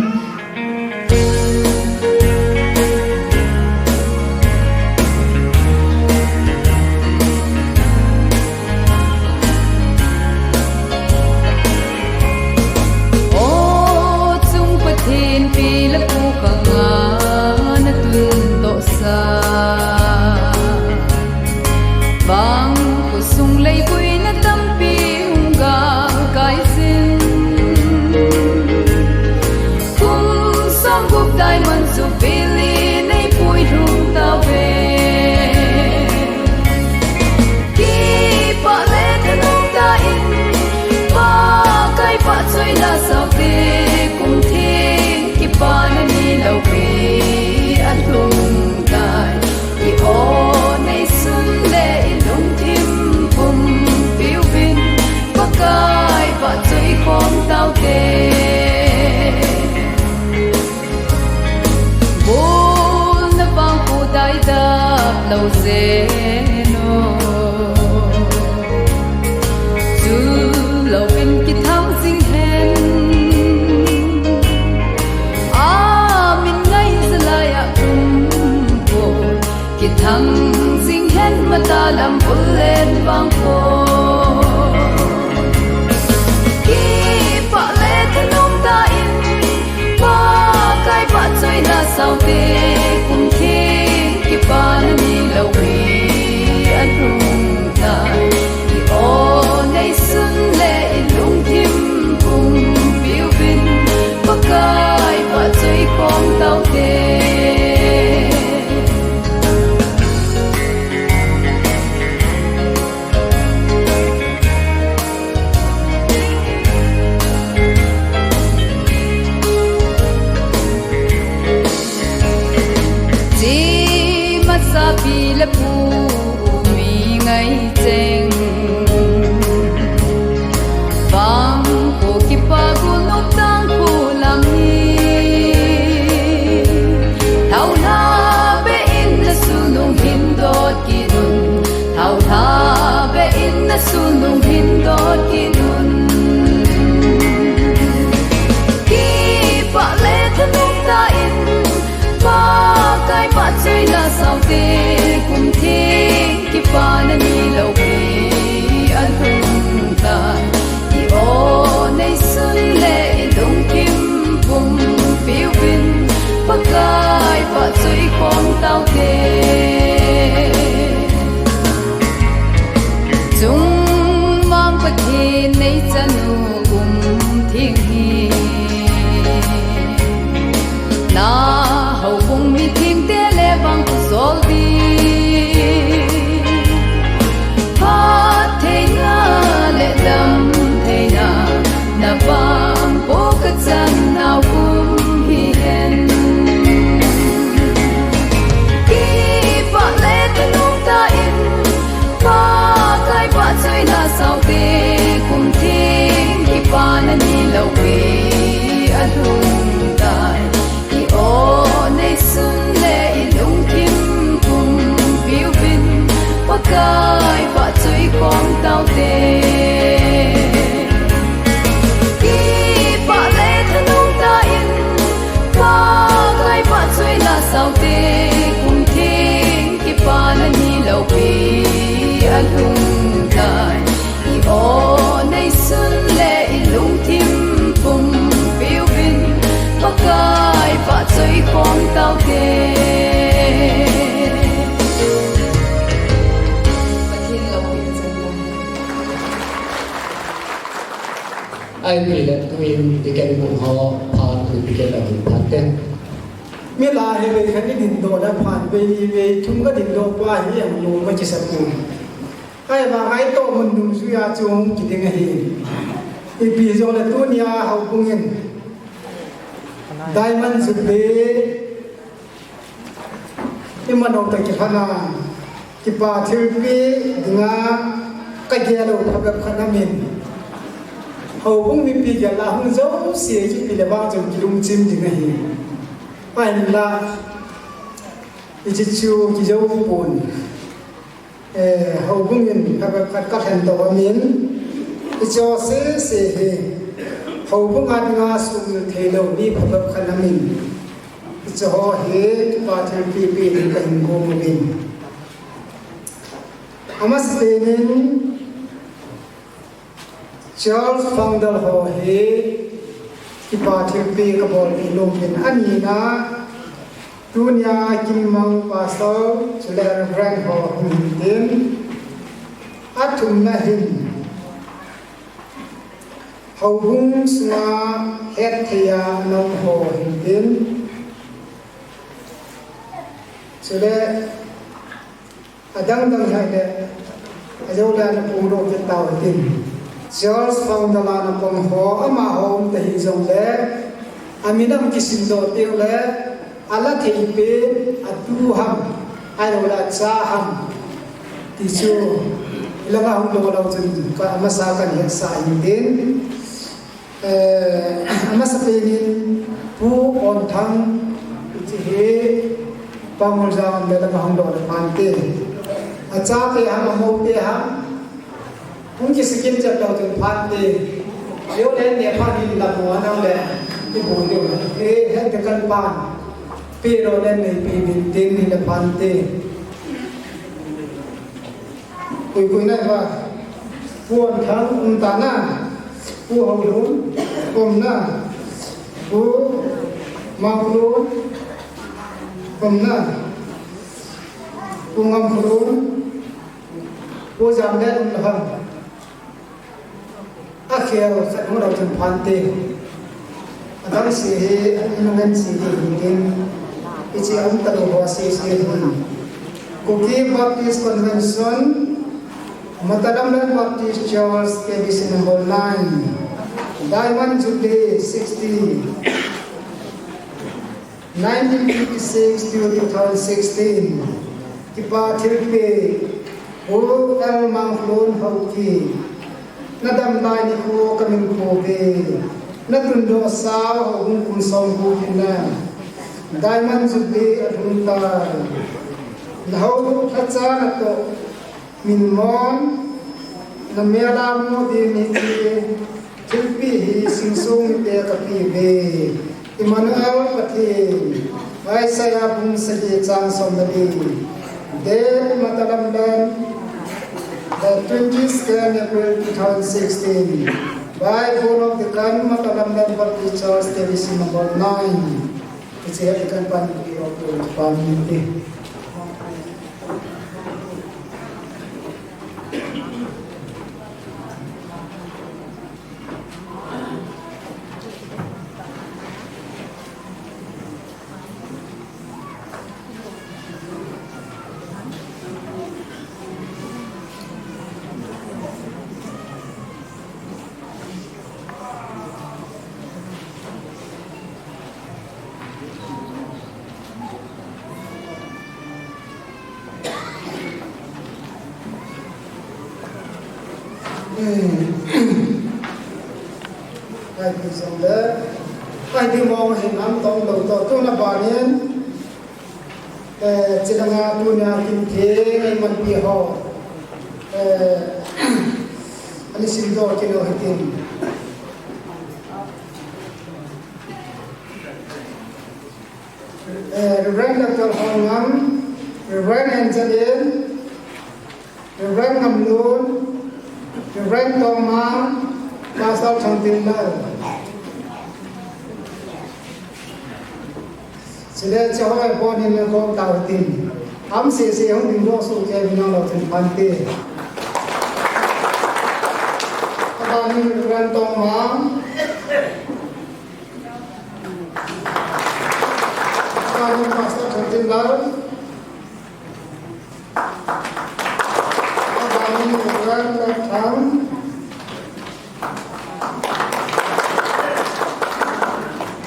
O chung Pathen pi le pu khang a natun dohsa, vangkho sung lei puina tampi hung galkai jin, kum somgup Diamond Jubilee nei puilhung tauve. Kipah le thanom tah in, Pakai vahchoila saote, kum theng kipana ni loupi alhung tai. I aw neisun le i lungthim pumpi uvin, Pakai vahchoi khom taute. Bolna vangkho daidap lou jeng o, chulouvin kithang jing hen. Amin ngaija laiya um poi, kithang jing hen Matalam Vulen vangkho. Kipah le thanom tah in, Pakai vahchoila saote, kum theng kipana ni loupi alhung tai. I aw neisun le i lungthim pumpi uvin, Pakai vahchoi khom taute. Chi masa pi le pu mi ngai cheng, Pa na ni lo pi a lhung tai. I aw nei sun le i lungkim pumpi uvin Pakai pa chu i khom tau te. Chungmang Pathen nei chanu gum thing hi. Na houbung mi thingte le vang khu sol di. Phat theina le dam theina na vang po ka chan nau kum hi hen. Kipa le thanung ta in Pakai pa chu i la sau te kum thing kipa na ni lo pi a lhung tai. I aw nei sun le i lungkim pumpi uvin Pakai pa chu i khom tau te. Kipa le thanung ta in Pakai pa chu i la sau te kum thing kipa na ni lo pi a lhung tai. I aw nei sun le i lungkim pumpi uvin Pakai pa chu i khom tau te. Pathen lo in chan ta. Ai pi le tuin ticket bung ho phat tu ticket a hin phat te. Mi la he ve khat ni din do da phat ve ni ve thum ka din do pa hi ang lo ma chi sa pu. Ai, vang ai to mun dungjuia chu hung kiding ahi. Ipi jong le tunia houbung in Diamond Jubilee i man u toh kilhona kipa thilpeh dinga ka gel u phabep khat aum in. Houbung mipi gel a hung jouse kipe le vang chun kilungchim ding ahi. Ahinla, hiche chu kijou pon. Eh, houbung in phabep khat ka lhen doh aum in, hiche sese hi houbung a dinga sumil thei lou mi phabep khat aum in, hiche ho hi kipa thilpeh peh ding kahin gong uvin. Amasapen in, Church founder ho hi kipa thilpeh kabol nom in, anina tunia Kinmang Pastor chule Reverend ho hung hin tin, athumna hin houbung sunga hetthei a ana um ho hin tin, chule adang dang hile, ajou le ana pung doh kit tau hitin. Church founder a ana pang ho, amaho um ta hijongle, amin ahin kisim doh teng le, ala thei pen, atu ham, ahilouleh acha ham, ti chu, ilanga hung doh lou chun, ka amasa kahin hetsah in tin. Eh, amasapen in Pu Onthang, hiche hi Pangol jang le lama hung doh le phante. Achate ham, amoute ham, hung kisikin chet lou chun phante. Yo le ne phan hin la mo anang le, ibu diu. Eh, het de kan pan. Pe ro le nei pe bin tin ni le phante. Koi koi nai ba. Pu Onthang um ta na. Pu Haolun um na. Pu Maolun um na. Pu Ngamkholun. Pu Jamlet um na ham. Akhel khat hung lou chun phante. Adang se hi, amin ngen se hi hin tin. Hiche um talou ho sese hin. Kuki Baptist Convention, Matalamland Baptist Church, K B C number nine, Diamond Jubilee sixty. Nineteen fifty-six to two thousand sixteen, kipa thilpeh, Pu L. Mangkholun Haokip, na dam lai nikho kamin kho ve, na tundoh sau houbung kum som ko hinna, Diamond Jubilee alhung tai, na hou lhacha natoh, Min mon, na mel a mu ding hiche thilpeh hi Singsung mite kapeh uve. Emmanuel Pathen, Isaiah bung sagi chang som le li. Date, Matalamland, The twenty-second April two thousand sixteen, by Board of Deacon, Matalamdan Baptist Church, T B C number nine. It's a Deacon Pan, Pan, Ai, pi song le. Ai, pi mo hin ang tong lo to. Tu na ba nin. Eh, chilanga tunia kin the, ai man pi ho. Eh, ani sim do kin ho hitin. Eh, Reverend Doctor Hongam, Reverend Angelin, Reverend Ngamlun, Reverend Tongmang, Pastor Thangtinlal. Sile chehoi pon hin ko tau tin. Am se se hung ding lo su ke bina lo tin pan te. Aba ni Reverend Tongmang. Aba ni Pastor Thangtinlal. Aba ni Reverend Thang.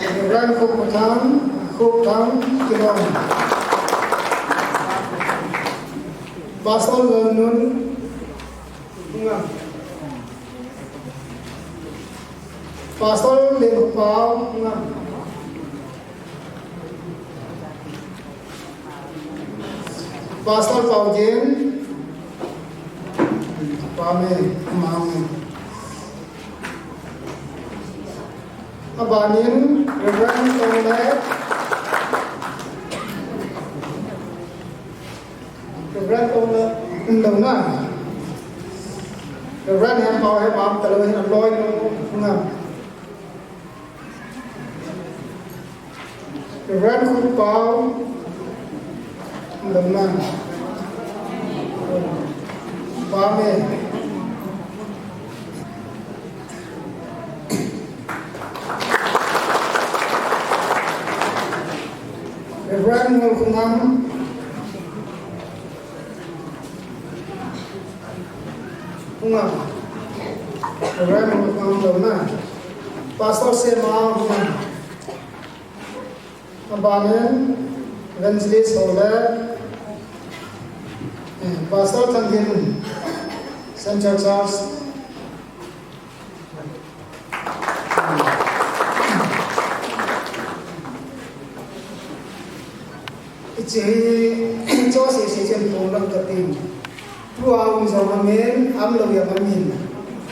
Reverend Khupthang, Khupthang Kilong. Pastor Lalnun. Nga. Pastor Lenkhopao. Nga. Pastor Paujin. Pame, mame. Abanin, Reverend Tongle. Reverend Tongle, umdona. Reverend Hempao, Hempao, talo, Hempao, Loi, Nga. Reverend Khupao, Lamnan. Pame. Reverend Ngulkhunam. Hungam. Reverend Ngulkhunam Lamnan. Pastor Sema Hungam. Abanin, Evangelist Hole, eh, Pastor Thangin, Central Church. Hiche hi, cho sese chen phong lang katin. Tua um jong amin, um lou jong amin.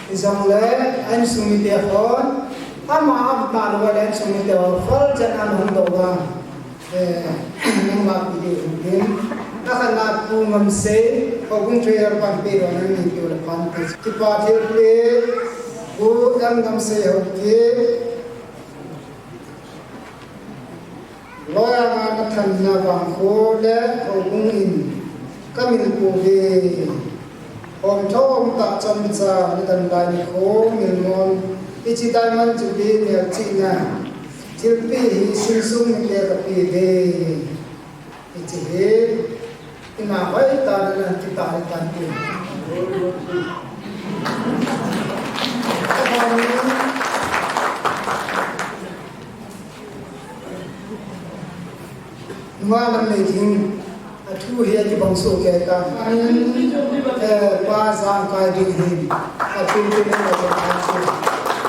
Hijongle, a insung mite hon, ama um talou le a insung mite hon, phal chan an hung dou vang. Eh, nangma pi ding hung ding. Akhatna Pu Ngamsei, Houbung Treasurer pan pe lou nang ni pi le pan pe. Kipa thilpeh, Pu M Ngamsei Haokip. Loi anga nathanna vang khu le houbung in kamil pouve. Hom tho hom tah chomcha nadan lai nikho milmon, hiche diamond jubilee melchihna thilpeh hi insung mite kape uve. Hiche hi Ina hoitah in ana kitah tan tin. Nungah lam nei ding, athu hi akibang soh kei tan. Eh, Pa Jangkai ding hin, athu tin ana jong tan tin.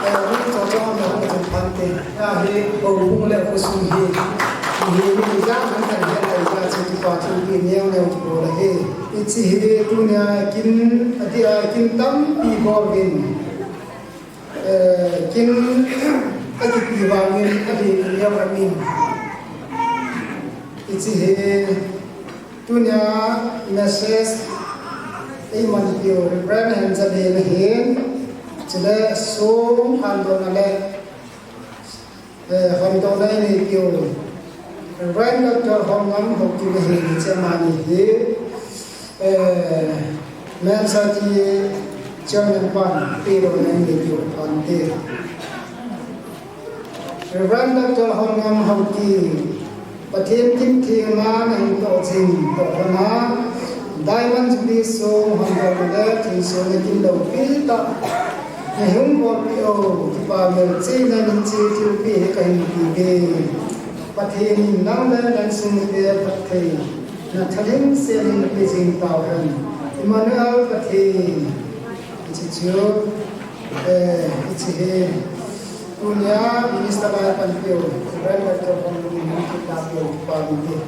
Eh, mi chom chom ana jong tan tin. Ahi, houbung le khosung hi, hi, hi, jang han kan hian ai ja chu kipa thilpeh neo neo kibol ahi. Hiche hi tunia kin, adia kin tampi bol uvin. Eh, kin, akipe vangin, adia kin neo amin. Hiche hi tunia message Eiman piu Reverend Henjali na hin, chule sung khandona le, eh, hondona ini piu Reverend Doctor Hongam Hokti na hin, chemani hi, eh, Mensa ti Chairman pan piu na ini piu pan ti. Reverend Doctor Hongam Hokti, Pathen kin theng ma nahin toh jing toh hona, Diamond Jubilee sung hondona le thilsoh nakin loupi tah, nahung bolpi u, kipa melchihna nache thilpi hi kahin pe e. Pathen in nang le nang sungte phattheina thalheng sel in napeh jing tauhen. Emmanuel Pathen, hiche chu, eh, hiche hi. Tunia Minister lai panpiu, Reverend Doctor Hongam Hokti panpiu, panpiu.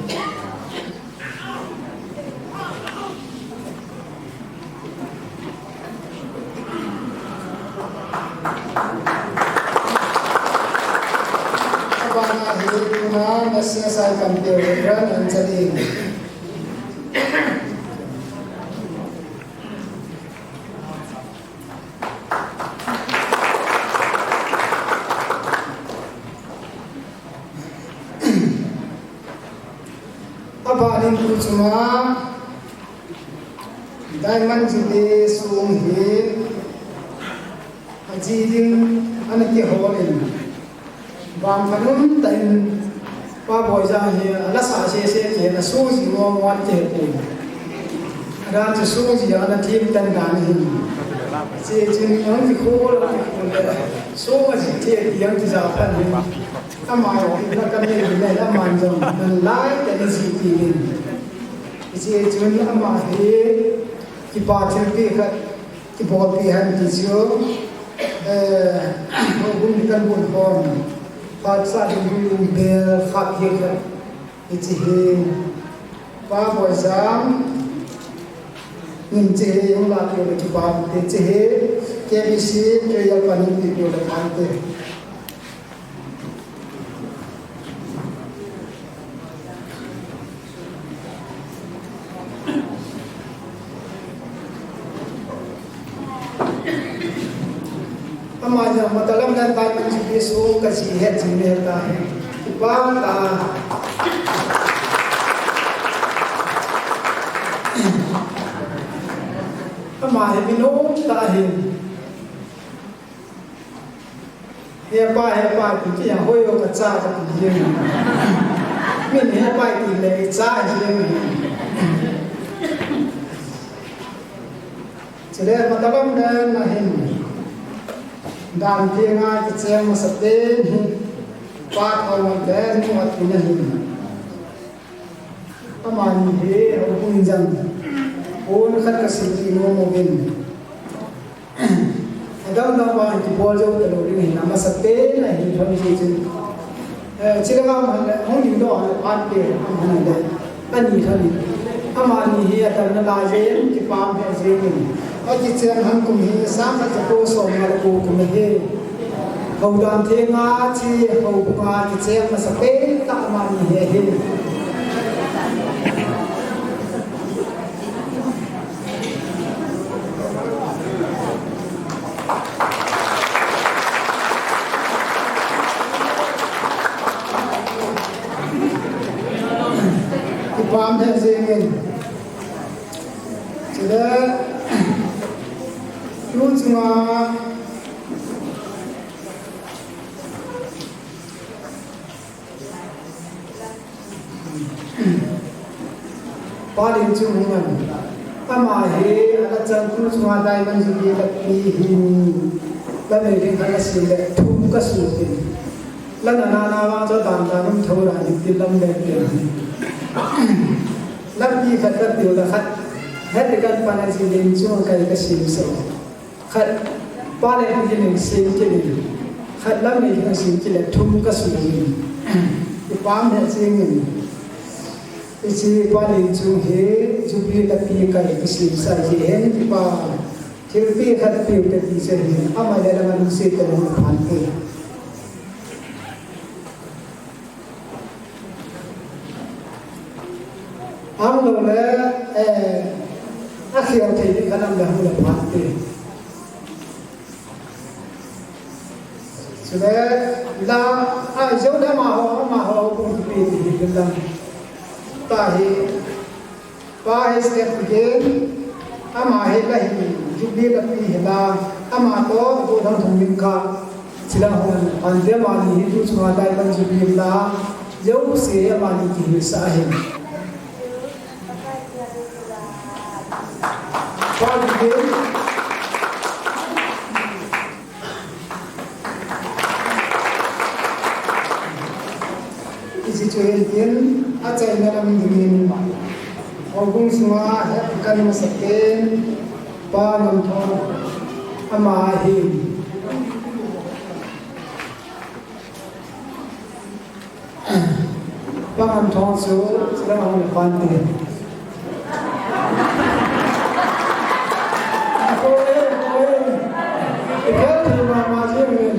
Abana hi tuna message lai panpiu, Reverend Anjali. Abanin tuchunga Diamond Jubilee sung hi aji ding ana kihol in, vangphat um tah in Pa Boijang hi ala sah sese kiti hi, asoh ji mong mong kiti hi. Adan chu soh ji ana thim tan dan ahi. Hiche chun ahung kikhol, ahung kikhol le, soh aji thei ti ahung kija phat in. Ama jong, na kami ni le, ama jong, nalai tah in ji ti in. Hiche chun ama hi kipa thilpi khat kibolpi hen ti chu, eh, houbung kan bun hon, phat sa ding bul bel khat hi khat, hiche hi, Pa Boijang, nin hiche hi, hung la keu le kipa te hiche hi, K B C, ke ya pa nin ti keu le pan te. Ama jong matalam dan tai kan ji sung ka ji het ji me ta. Kipa ta. Ama hi mi nom tah ahi. Hepa, hepa, kiti a hoi o ka cha ka ti jeng. Min hepa ti le cha jeng. Chule matalam le na hin. Dan ti nga kicheng masa pen hi. Pa thau le ni ma ti na hin. Amani hi, houbung jang. Pon khat ka sim ti nom uvin. Adang dang vang kibol jou talou ding ahi, amasapen ahi lhon jeh chun. Eh, chule vang han le, hung ding doh le, phat pe, han le. Ani lhon. Amani hi, atamna lai jeh in, kipah peh jeh in. Akicheng han kum hi, sang khat jako som nga le ko kum ahi. Houdan thenga, chi, houbunga, kicheng masapen tah amani hi ahi. Kipah um jeng in. Chule, tu chunga, Pa Lenchung Hingngan. Ama hi, ala chan tu chunga Diamond Jubilee lapi hi ni. La nei ding khat la sim le, thum ka sim tin. La na na na vang chu dan dan um tho ra ni tin lam le pe. Lapi khat ka pil la khat. Het kan pa na ji Lenchung kai ka sim so. Khat, Pa Lenchung hi sim kit in. Khat Lamneiling sim kit le thum ka sim in. Kipah um jeng in. Hiche Pa Lenchung hi, Jubilee lapi kai kisim sa jeh hin, kipa. Thilpi khat piu te ti chu hin. Ama le la man se te lo phan te. Ahilou le, eh, a Thei thei ni kanam le hung le phan te. Chule la a jo le amaho, amaho kung kipe ti hi bilang. Tahi, pa hi step again, ama hi la hi, jubilee la pi hi la, ama to, go thang thong min ka, sila hon, an dia ma ni hi tu chunga dai pan jubilee la, jo se ama ni ki hi sa hi. Pa jubilee. Hiche chu hin tin, achaina lam dingin, houbung sunga hetkan masapen, Pa Ngamthong ama ahi. Pa Ngamthong chu, sila hung le phan te. Ko e, ko e. Ikhel thei mama jeng in.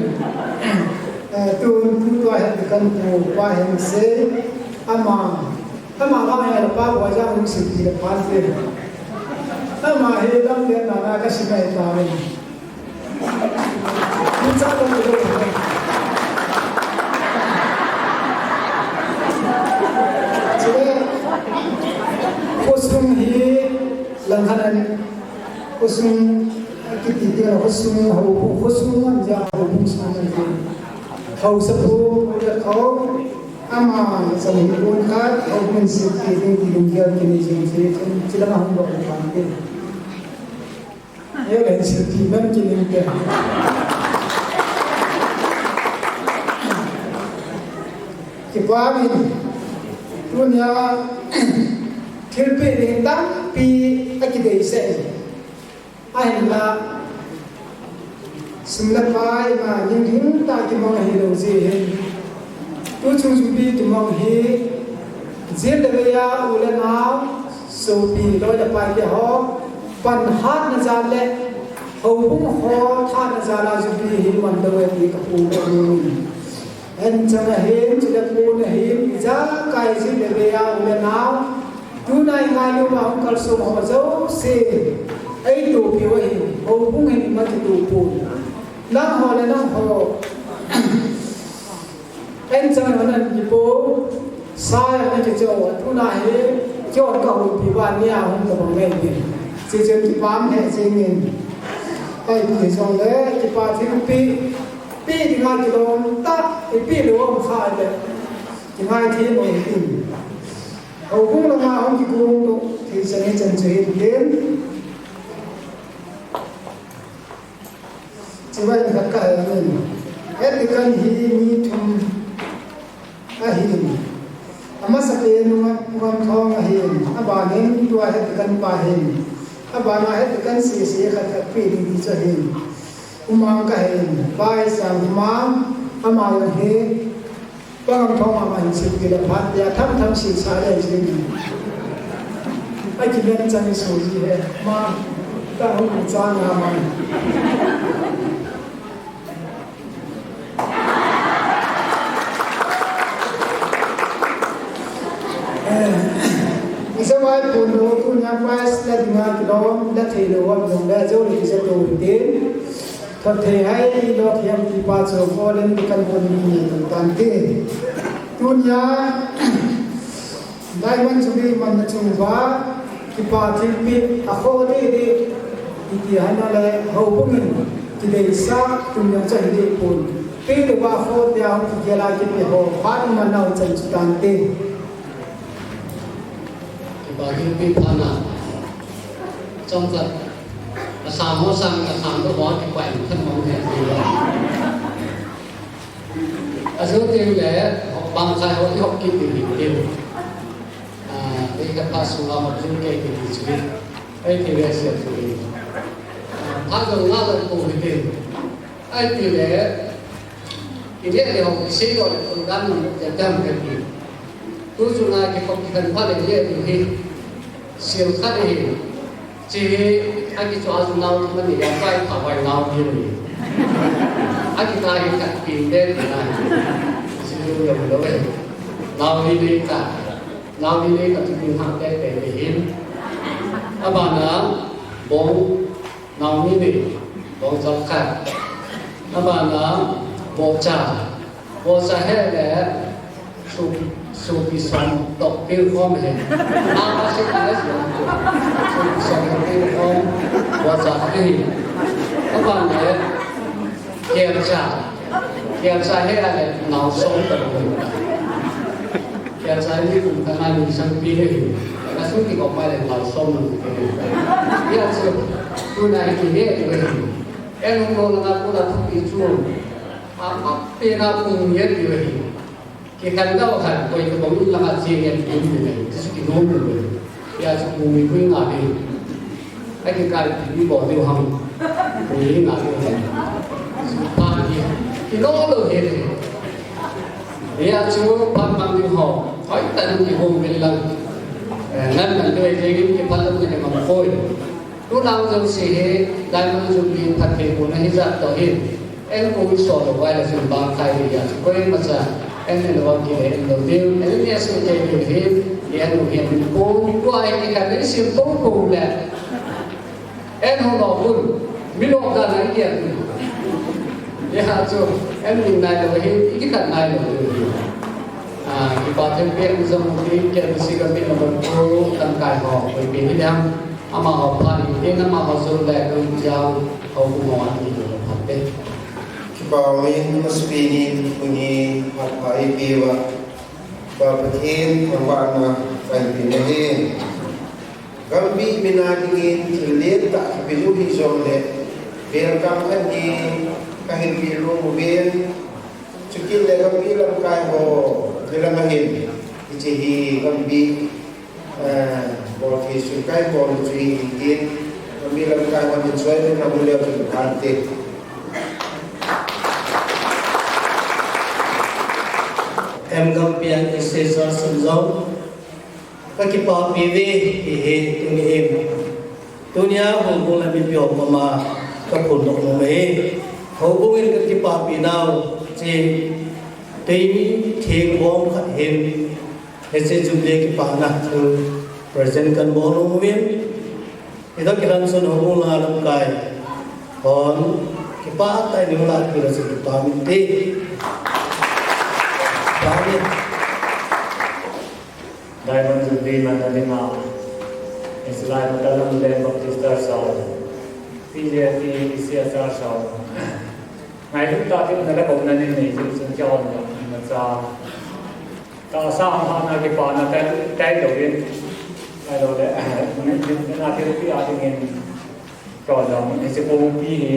Eh, tun, tu tua hetkan pu, pa hin sei. Ama, ama vang hi pa bua jang hung sei ti le phan te. Ama hi lam le na na ka sei mai ta. Chule, khosung hi langkhat in, khosung kiti ti la khosung ho, khosung an ja ho, khosung an ja. Haosapu, Haosa ho, ama chan hi pon khat, ho min sik ti ding ti ding gel kini jing ti, chule ma hung ba kan ti. Ei le sirti man kining te. Kipa min, tunia thilpeh ding tampi akideisah e. Ahinla, sum le pai ma ning hing tah kimang ahilou jeh hin. Tuchung jubilee kimang hi, jil le vei a u le nao, sopi, loi le pai te ho, pan hatna jal le, houbung ho hatna jal a jubilee hi man lou e ti ka pu ka mu. Anchang ahin, chule pon ahin, ijakai jil le vei a u le nao, tuna ingailu ma hung kalsong ho jouse, eitoh piu ahi, houbung hin ima kitoh pon. Nangho le nangho. Anchang hon an kipo, sa ana kicho, tuna hi, kion ka houpi uva nia hung tabang nei ni. Hichun kipah e jingin. Kaipi jongle, kipa thilpeh, peh dinga kilom tah, ipeh lou um kha le. Kingai thei mo hitin. Houbung langa hung kigong to, thei chan hi chan chu hitin. Chibai khat ka hei amin. Hetkan hi mi thum ahin. Amasapen u Ngamthong ahin. Abanin tua hetkan pa ahin. Abana hetkan sese khat khat pe ding ti chu ahin. U Mang ka hin. Pai sang U Mang. Ama jong hi. Pa Ngamthong ama hin seipi le phat dia tham tham sesa le jing. Akimen chang so ji he. Ma, ta hung chang na ma. Eh, isa mai pun lo tunia prize la dinga kilom la thei lou am jong le jo le isa to te. Thot thei hai lo thiam ti pa chu ko len kan ko ni ni to tan te. Tunia Diamond Jubilee manna chung uva, kipa thilpeh, akhoh deh deh, iti hana le, houbung in, kideisah, tum jong chu ahi deh pon. Peh louva akhoh deh a, kigel a kipe ho, phat manna u chan chu tante. Kipa thilpeh phatna. Chomkhat, asang ho sang, asang ho, kipa in khan mong he. Ajo teng le, bang khai ho, i hop kit ding ding. Ah, ei ka pa sunga hop jing kei ti ti chu. Ei ti le sia chu. Ah, pha jong nga la ko hi te. Ei ti le, i le le hop i sei lo le ko dan no te dam ke ti. Tu chu nga ki hop ki kan pha le le ti hi. Sil khat hi. Chi hi, akichoi chu nao thum ani, apai pha vai nao ni ni. Akita hi khat pin te ni na. Chi lu yom lo e. Nao ni ni ta. Nao ni ni ta chu pin ha te te ni hin. Abana, Bong, Naomi ni, bong jal khat. Abana, bocha. Bocha he le, su, supi som tok pil khom he. Na ka se ka le su, supi som tok pil khom, bocha he. Abana le, kelcha. Kelcha he a le, nao som tok pil. Kelcha ni kum ka na ni sang pi he. Ka su ti ko pa le, nao som tok pil. Ya su, tu na ki he, tu he. En hung lou langa kona thupi chu, a, a, pen a pung ngen ti ahi. Kikhen dau khan, koi ka bang in langa chi ngen ti ni nei, ti chu kinom lou. Ya chu pung mi pung nga ni. A kikai ti ni bo diu ham. Pung ni nga diu ham. Pa ni. Kinom lou he ni. Ya chu pa mang ni ho. Hoi ta ni ki hom bil lang. Eh, nan nan doi jeng in ki pa lang ni mang koi. Tunung jouse hi, Diamond Jubilee phatthei bohna hijat toh hin, en kong so lou vai le chun bang khai ding ahi. Koimacha, en en lou kile en lou ding, en en se te ding hin, en lou hin min kong, tua hi khat in sim pong pong le. En ho lou hun, mi lou da na ki en. Ya chu, en min nai lou hin, i ki khat nai lou hin. Ah, kipa them pen jong u tin, K B C committee number two, lamkai ho, koi pen hi ding. Amaho phat in, amaho jong le kan jao, ho kum ho an ti lo phat te. Kipa min masapen in, tuni phat pha eipeuva, Pa Pathen, thangvahna kahin pe nahi. Gambih min a dingin thil lentah kape lou hijongle, welcome khat ni kahin pe lou uvin, chukit le Gambih lamkai ho, velang ahin, hiche hi Gambih Eh, bol thei sun kai bol chu hi tin, mi lamkai hon enjoy na mu leu chun kan te. Em Gambih a Association sun jong, ka kipapi ve, hi hi, tuni hin. Tunia houbung le mipi ho koma ka phondoh nom e. Houbung in ka kipapi nau, che, tei theng bom khat hin. Hiche Jubilee kipana thil present kan bol nom uvin. Ito kilan sun houbung langa lamkai hon kipah tah in la pila chu kipa min te. Kipa min. Diamond Jubilee man na dinga. Hiche lai mata lam le Baptist Church sao. P J T C S R sao. Ngailutah tah in na la ko na nei nei chu chun cha hon na cha. Tahsa hahna kipana tai, tai lou in. Tai lou le, eh, na thil pi a dingin. Koi jong, hiche kongpi hi.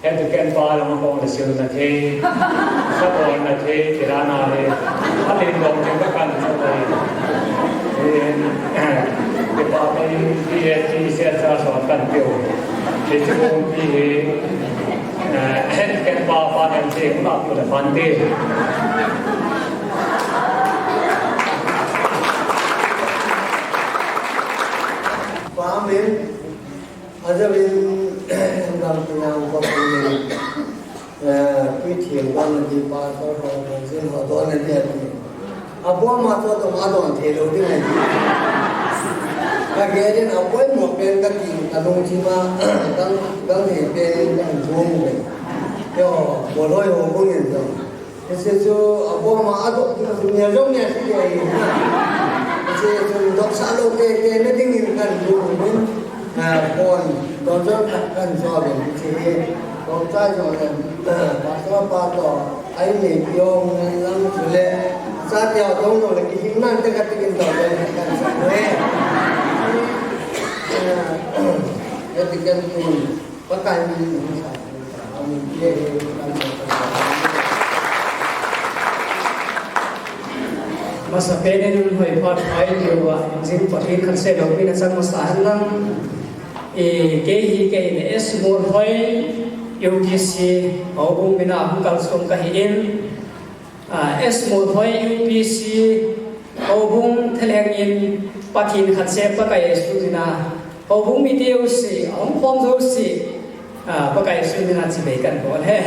Hetu ken pa jong kong le sil na thei. Sa kong na thei, kila na le. A tin dong tin ka kan sa le. Eh, eh, kipa pa in P H D se sa so kan piu. Hiche kongpi hi. Eh, hetu ken pa pa kan thei, na piu le pan thei. Pa min, ajavin, dam tu yang ko min, eh, pi thiem don na di pa ko ko ko jin ho don na di ati. Abo ma to to ma don thei lou ding ahi. Ka ge din a poimo pen ka ti, ka lungthim a, dang, dang thei pen dang jong ve. Yo, boloi ho ko ngin jong. Hiche chu, abo ma a dok ding chu, nia jong nia chu kei ahi na. Hiche chu, dok sa lou te, te na ding in kan du min, ah, pon, don jong khat kan jo ben, hiche hi, don cha jong le, ah, pastor pa to, ai nei pi ong lang chu le, cha tia dong jong le, ki hing nan te ka ti kin don jong khat kan sa le. Ah, ya ti kan tu. Pakai min hung sa, amin ye, kan sa, kan sa. Masapen in hoi phat phai diu va, jing Pathen khat seh lou, min a chang masa hen lang. E, kei hi, kei hi S Molhoi, U P C, houbung min a hung kalson kahi in. Ah, S Molhoi U P C, houbung thalheng in Pathen khat seh Pakai Jesu min a, houbung mite jouse, ahung khom jouse, ah, Pakai Jesu min a chibai kan bol e.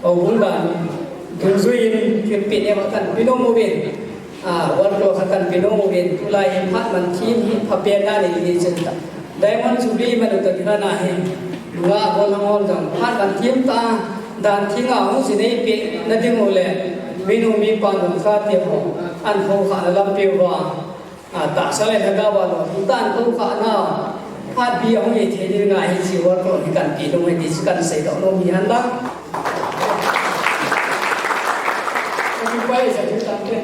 Houbung dan dungjui in thilpeh neo khat kan pe nom uvin, ah, workload khat kan pe nom uvin, tulai hin phat man thim hi phapen a nei ni chen ta. Diamond Jubilee manu ta kina na hi. Nga ko na ngol jang. Phat kan thiem ta. Dan thing a hung si nei pe na ding u le. Minu mipa nung kha te ho. An ho kha na lam pe wa. A, tahsa le lhagao a lungtang kho kha na, phat bi a hung hi thei ding a hi chi work load hi kan ti lung hi ti chu kan sei doh nom hi hen lang. Ka pai sa chu tam te.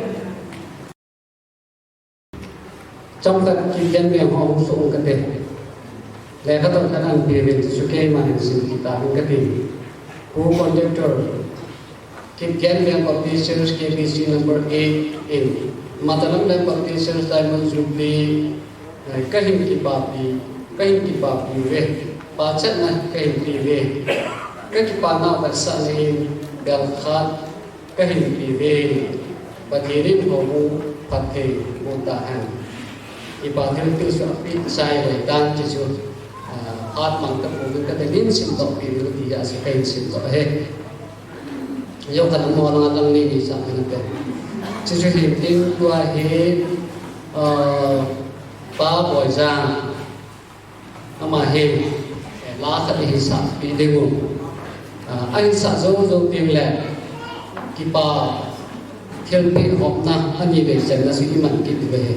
Chomkhat Kipgen Veng ho hung suh ung kate. Lekhathot khat an pe uvin chu keima hin sim kit ta ung kate. Pu Conductor. Kipgen Veng Baptist Church K B C number eight in Matalam Veng Baptist Church Diamond Jubilee, eh, kahin kipapi, kahin kipapi uve, pachatna kahin pe uve, kakipanau vetsahna in belkhat kahin pe uve, Pathen in houbung phatthei boh tahen. Kipa thilpeh chu apeh chai loi dan ti chu, ah, phat mang tapouvin kadenin simdoh peh uvin ti a chu kahin simdoh ahi. Jong khat mo lang lang ni ni sa kan te. Chuchu hin tin tua hi, ah, Pa Boijan ama hin, eh, la khat hin sah peh ding u. Ah, ahin sah jou jou teng le kipa thilpeh hopna ani vei chan na chu iman kit diu ahi.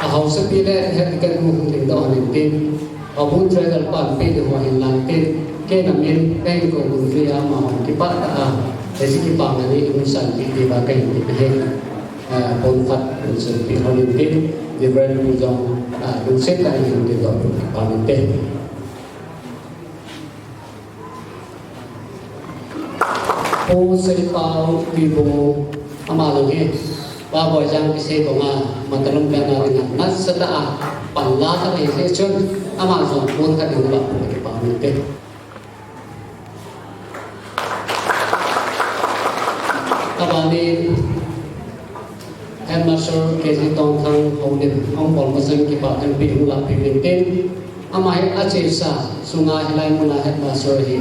Ahausapi le head kan mu hung ding doh nin tin. Abun treasurer pan pe ding ho hin lang tin. Kei na min pen ko gun vi a ma hong kipah ta a. Hesi kipah na ni hung san pi ti ba kan ti pe he. Ah, pon khat hung san pi ho nin tin. Reverend Pu Jong, ah, hung set ta hin ti doh pa nin tin. Pu Seipau Kibo, ama jong hi, Pa Boijang kisei banga, Matalom pena dinga, nasatah a, panla khat ahi jeh chun, ama jong pon khat ding lah pu kipa mite. Abani, Headmaster K G Tongthang Haonim, ahung bol masang kipah thanpeh hung lah peh uvin tin, ama hi achesa sunga hilai muna headmaster ahi.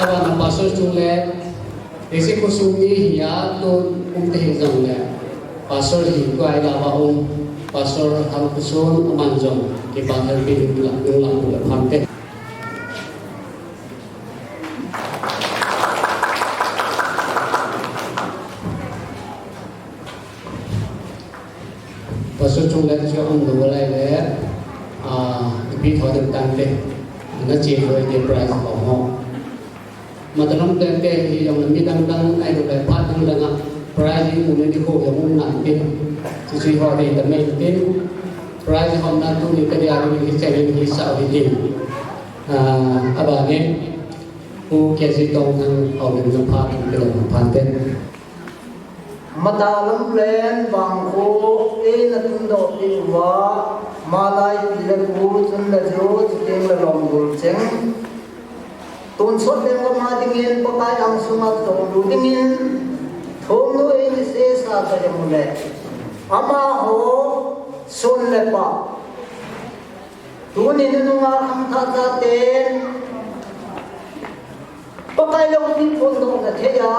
Abana pastor chungle, isi khosung mi hi a tun um te hi jongle, pastor hi tua ila va um, pastor hal khosung aman jong kipah thanpeh hung lah, hung lah, hung lah peh uvin tin. Pastor chungle chu um lou lai le, ah, ipi tho dem tante, na che lou te prize ho ho. Matalom tante hi jong mi dang dang, ai lou le phat dang dang a, prize hi mu ni ho jong um nan tin. Chu chu ho dei ta mai tin. Prize ho na tuni ka dia ni hi chen hi sa hi tin. Ah, abani, Pu K G Tongthang Haonim na phat, pi lo na phat te. Matalom len vang kho, eina tun doh peh uva, Malai pi le pu chun le jo, chuteng le Longgol cheng. Tonsot lenglam a dingin Pakai ang sunga tolu dingin, thongnu eina sesa ta jong le. Amaho, son le pah. Tuni nunung a khangthah chaten, Pakai loupi phondohna thei a,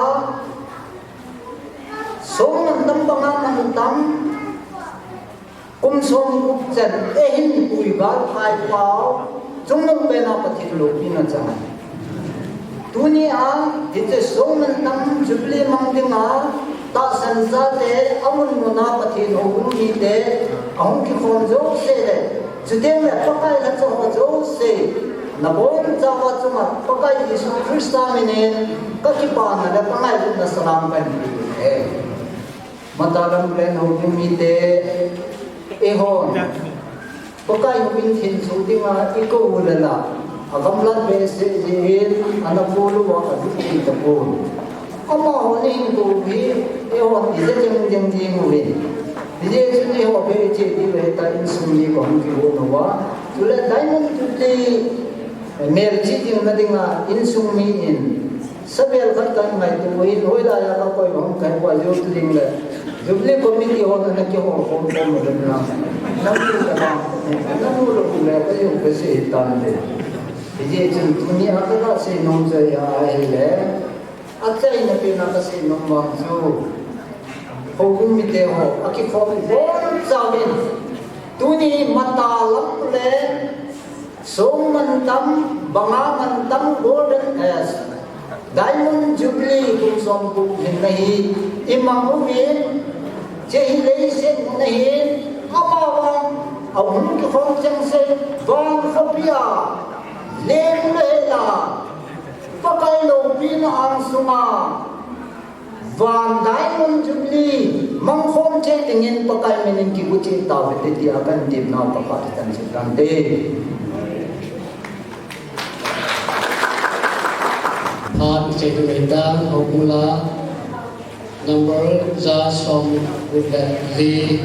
song mantam banga mantam, kum som gup chan, eihin pui gal phai pau, chungnung pena Pathen loupina chang. Tuni a, hiche song mantam Jubilee mang dinga, tahsan chate, amun muna Pathen houbung mite, ahung kikhom jouse le, chuteng le Pakai lhacha ho jouse, nabonchauva chunga Pakai Jesu Christa minin, kakipana le kangailutna salam kahin pe e. Matalom len houbung mite, eihon Pakai houin theng chu dinga ikou u le la, agamlat behseh jeh in, ana kol uva adup thei tapon. Amaho nahin kou u hi, eihon ija jeng jeng jing uvin. Hijeh chun eiho beh iche diu ahitai, insung mi kahung kigong uva. Chule Diamond Jubilee, eh, melchih dingna dinga insung mi in, Sabel khat kan ngaito in, hoilai a kakoi hung kai pa jo tu ding le. Jubilee committee hon ana kihol khom khom mo dem na. Nang tu ka bang, nang tu lo le ka jo ka sei tan le. Hijeh chun tuni a ka sei nom chu ahile. Achaina pena ka sei nom vang chu. Houbung mite ho, akikhom bonchauvin. Tuni Matalom le Song mantam, banga mantam golden, eh, Diamond Jubilee kum som gup lhinna hi imang uvin, hiche hi leiset mun ahin, amavang ahung kikhom chengse, van khopi a, leng le hel a, Pakai loupina angsunga, Van Diamond Jubilee mangkhom cheh dingin Pakai minin kigocheh tauhite tia kahin temnau Pakai kahin sei tante. Phat cheh ding ahitan, houbung la number ja som gup le li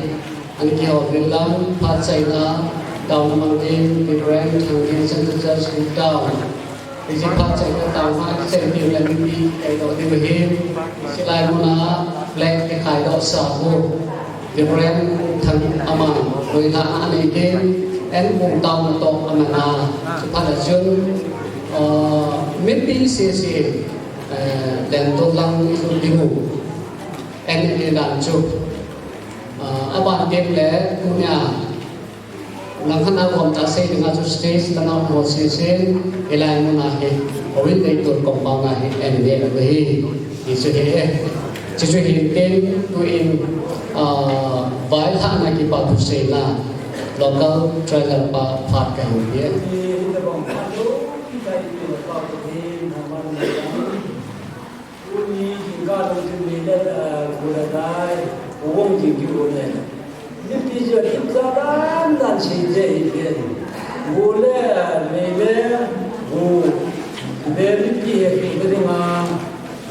ana kihol uvin lang, phat chaina taona mang ding, Reverend Thanggen Central Church Group Town. Hiche phat chaina taona kichai ding le mipi kaidoh diu ahin, hiche lai muna flag kikhaidoh sa u Reverend Thang Amang, loilhahna anei ding, en bung taona toh aman a, chuphat a chun, ah, mipi sese, eh, lengdon lang ilut diu, en en dan chu, ah, aban tem le tunia, Langkhat a gomcha sei dinga chu stage langa ho sese, hilai muna hi, Houin Leitur compound a hi, en ding ahi. Hichu hi, hichu hi pen tu in, ah, vaihahna kipa thuseina local trailer pa phat kahin pe. Tuni jingkah lungthim ni le, eh, gule dai, guvong jing kiu le. Mipi jat jat dan dan si je hi le. Gule, le le, gu. Le mipi he ki te dinga.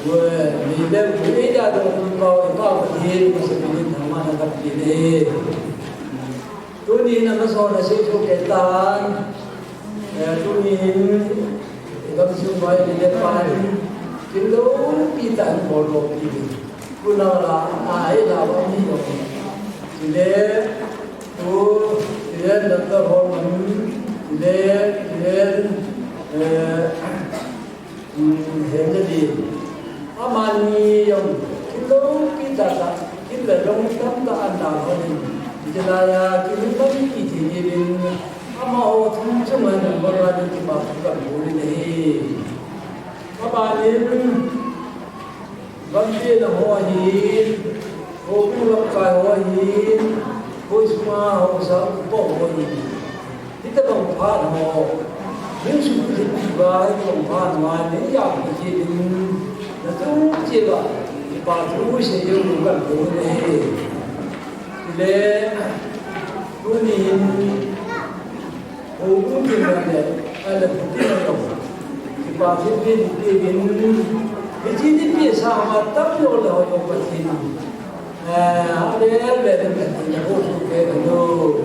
Gule, le le, gu e da do ni pau, pau ka hi, ma se ni na ma na ka pi le. Tuni na ma so na se chu ke tan. Eh, tuni hin, i gamsung vai ni le pan, kin lo pi tan bol lo pi ni. Kuna la, a, ai la va ni lo. Ti le, tu, ti le, na ta ho man, ti le, ti le, eh, Hmm, hende di. Amani jong, kilo pi tata, kilo jong tamtah ana honin. Jilaya, kilo tampi ti ni bin. Amaho thum chunga nang bora ni ki ba ka bu ni. Amanin, Lampi na ho ahin, Houbung lamkai ho ahin, Khoisung a haosa upa ho ahin. Hitabang phat ho, min sukit ba, hitabang phat ho, nei ya pi jin, na tung che ba, pa tu se yo kan ko ne. Le, tuni hin, Houbung tin le, ale puti le lo. Kipa thi pi ti bin. Hiche ni pi sa ma tam lo le ho Pathen. Eh, ale le le le ho su ke lo.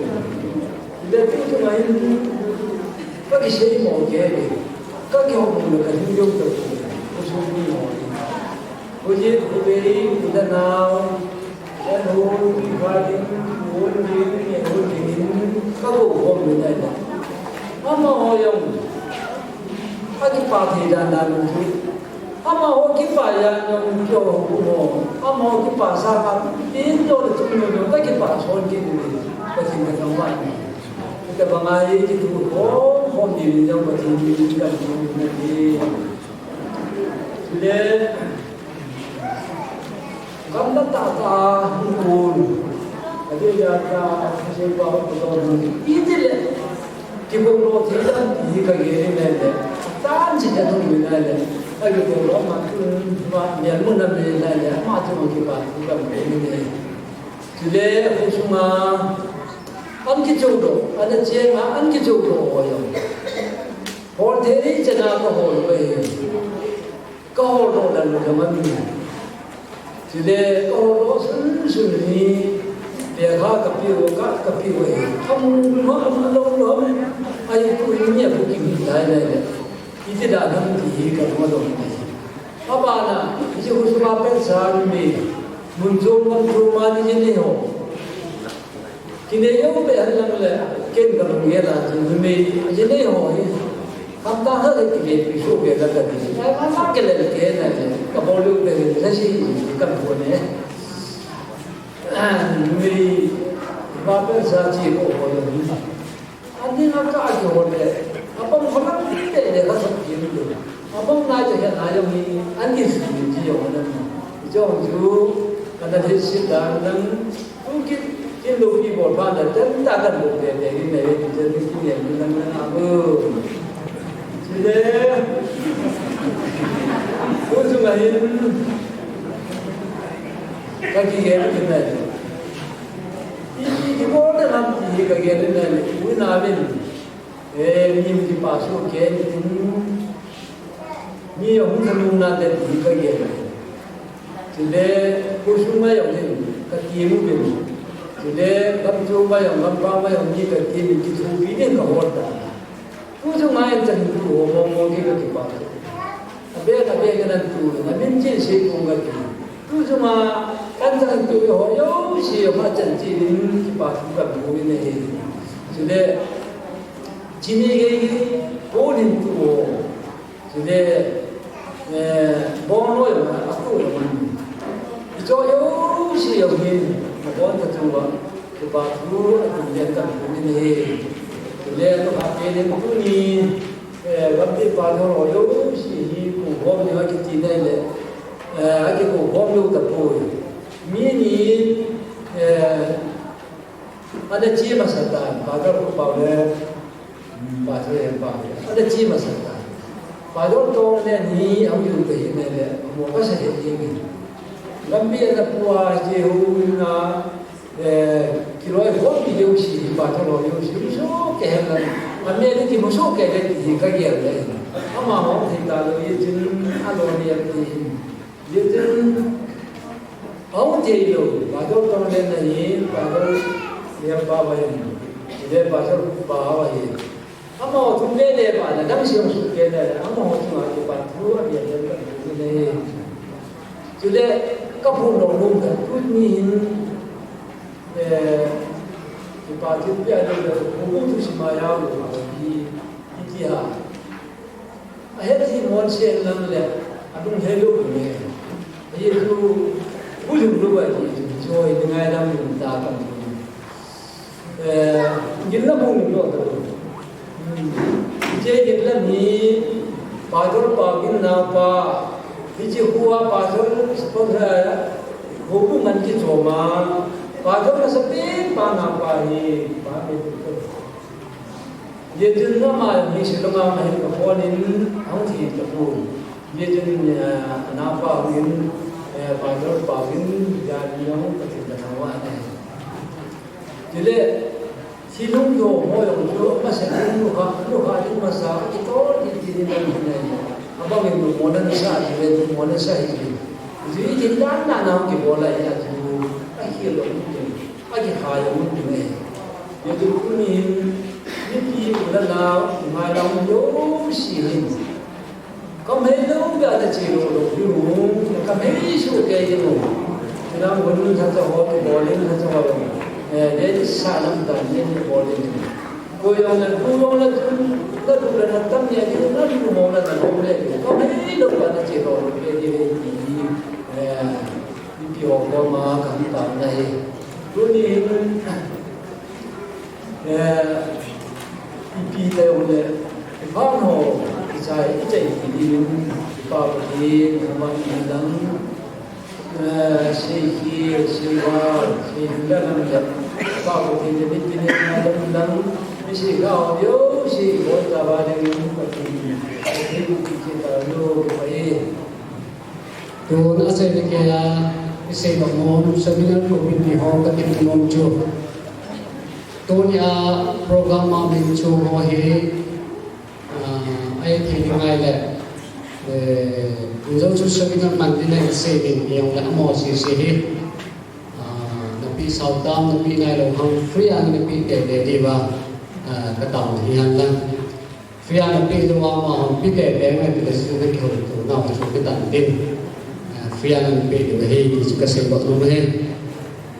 Le tu tu mai. Ka kisei mo ke. Ka kihou mo le ka hin yo to. Ko su ni mo. Hujin, hubei, udanao, en hun, khalin, hun, din, ni hun, din, ka go hom ni nai. Amaho jong, akipa thei dan dan chu. Amaho kipa jong jong kio ho. Amaho kipa sa ka, tin to le chu no jong, ka kipa son kit ni. Ka tin ka jong ba ni. Ka ba ngai ki tu hom, hom ni jong ka tin ni ka ni ni. Le, Gamla tah tah a hung kun. Adeh a ka, ka seipa ho ko don. Itile. Kibang lou thei dan ti hi ka gel in ahile. Tan chi ka thum in ahile. Ka kibang lou ma tun ma nial mun na me in ahile. Ma chu ma kipa thu ka me in ahile. Chule khosunga. An kichou doh. An a cheng a, an kichou doh ho jong. Hol thei ni chena ka hol ve. Ka hol doh dan lou jong ahi. Chule ka hol doh sun sun ni, pekha ka pe u, ka, ka pe u ahi. Ka mu ma, ma lo lo. Ahi tu ni a bu ki mi dai dai le. Iti dan ham ti hi ka ma lo ni. Abana, iti hu su ma pen sa ni. Mun chom kam chom ma ni ni ho. Kinei jong be han lang le, ken ka lunggel a, numei, kinei ho hi. Hamtah khat le kinei pi so be la ka ti. Ai, ma, ma ke le ke na le, ka bol lu be le, la si, ka ko ne. Numei, ba pe sa chi ko ko le. Ani na ka ki ho le, abang ho na le le ka sa ki le. Abang na je na jong ni, ani si ni ji jong na. Jong ju, ka na le si da nang, Kin, kin loupi bol phat le, ten ta kan bol le, le, le, le, le, le, kin le, le, le, le, le, le. Chule, tu chunga hin, ka kigel in le. I, i, kibol le ham ti hi ka gel in le, u na vin. Eh, mi kipa su ke, mi hung thanung na te ti ka gel. Chule, khosung a jong in, ka ti mu bin. Chule, gamchom a jong, gampam a jong, mi ka ti min kithopi din ka hol ta. Tu chunga in chan tu ho mong mong ki ka kipa. Abe, abe ka nan tu, na min chin se kong ka ti. Tu chunga, kan chan tu ho jouse, ma chan chin in kipa thu ka mu in ahi. Chule, chini gei gei, ko nin tu ho. Chule, eh, bong loi ma, a tu loi ma. I cho yo, si yo hin, a bon ta chung ba, tu ba tu, a tu le ta tu ni he. Chule, tu ha pe le tu ni, eh, ba ti pa lo yo, si hi, ku bom ni ma ki ti nai le. Eh, akikou khom lou tapoi. Mi ni, eh, ana che masa tan, Pastor Pu Pau le, mm, Pastor Hempa le, ana che masa tan. Pastor Tong le ni, ahung lhung kahi ne le, amo kasa he jeng in. Lampi ana pua che ho na, Eh, kiloi khom ti jouse, Pastor ho jouse, musoh kei hen lang. Amin kimusoh kei le ti hi kagel le. Amaho thei talou, hijeh chun aloi ni ati. Hijeh chun, ahung thei lou, Pastor Tong le na hi, Pastor Hempa va hin. Ile Pastor Pa va hin. Amaho thum le le pa na dam siang su ke le, amaho chunga kipa thu a bia le ka thu le. Chule ka phun lou lou ka tuni hin, eh, kipa thu pia le le, phun tu si ma ya lo hi, hi ti ha. A he ti mon se lang le, a dung he lo ne. Ye tu, bu lu lu ba ji, jo i ngai lam lu ta kan. Eh, gin la bung lo to. Hmm. Hiche gin la ni, Pastor Pa gin na pa, hiche hua Pastor sponsor, hu bu man ki jo ma, Pastor na sa pe pa na pa hi, pa pe to. Ye chun na ma ni se lo ma ma hin ka phone in, hung thi ta pu. Ye chun, eh, na pa hin, eh, Pastor Pa hin, ya ni hung ka thi ta na wa ne. Chule, si lung yo mo yo chu, masa lung lukha, lukha lung masa, ki to, ki, ki, ni, ni, ni, ni. Abang lung mo na sa, ki, lung mo na sa, ki. Ju i kin dan na na ki bola ya ju, a ki lo ni. A ki ha yo ni. Ye tu ni, ni ki la na, ma la yo si ni. Ka mei lou bia na che lou lou diu, ka mei su kei diu. Ina mun sa cha ho, bol in sa cha ho. Eh, de sa lam ta ni ni bol in. Ko jong na, ko jong na, na tu na, na tam ni, na tu mo na, na mo le. Ka mei lou bia na che lou lou kei diu. Eh, ni pi ho ko ma ka ta na he. Tu ni, Eh, ipi tah le, i pha ho, i chai, i chai ti ding, i pa Pathen, i ma i lang, eh, sei hi, sei va, sei hi la lang le, i pa Pathen le mit tin na lang lang, i sei ga ho, yo, sei ho ta ba ding, Pathen, Pathen ki ki ta lo, pa e. Tun a sei le kei a, i sei ba mo, seminar committee ho ka ti nom chu. Tuni a program a min chu ho hi, ah, ai thei ding ngai le, eh, Mizo chu seminar man ding nai sei ding, i jong le amo sei sei hi. Ah, na pi sao tam, na pi nai lo hang free a na pi te te di ba, ah, ka tao hi han lang. Free a na pe lou a, ama hon pe te te ngai pe te su ke ho tu na ho chu pe tan tin. Ah, free a na pe lou he, ti chu ka sei bou lou he.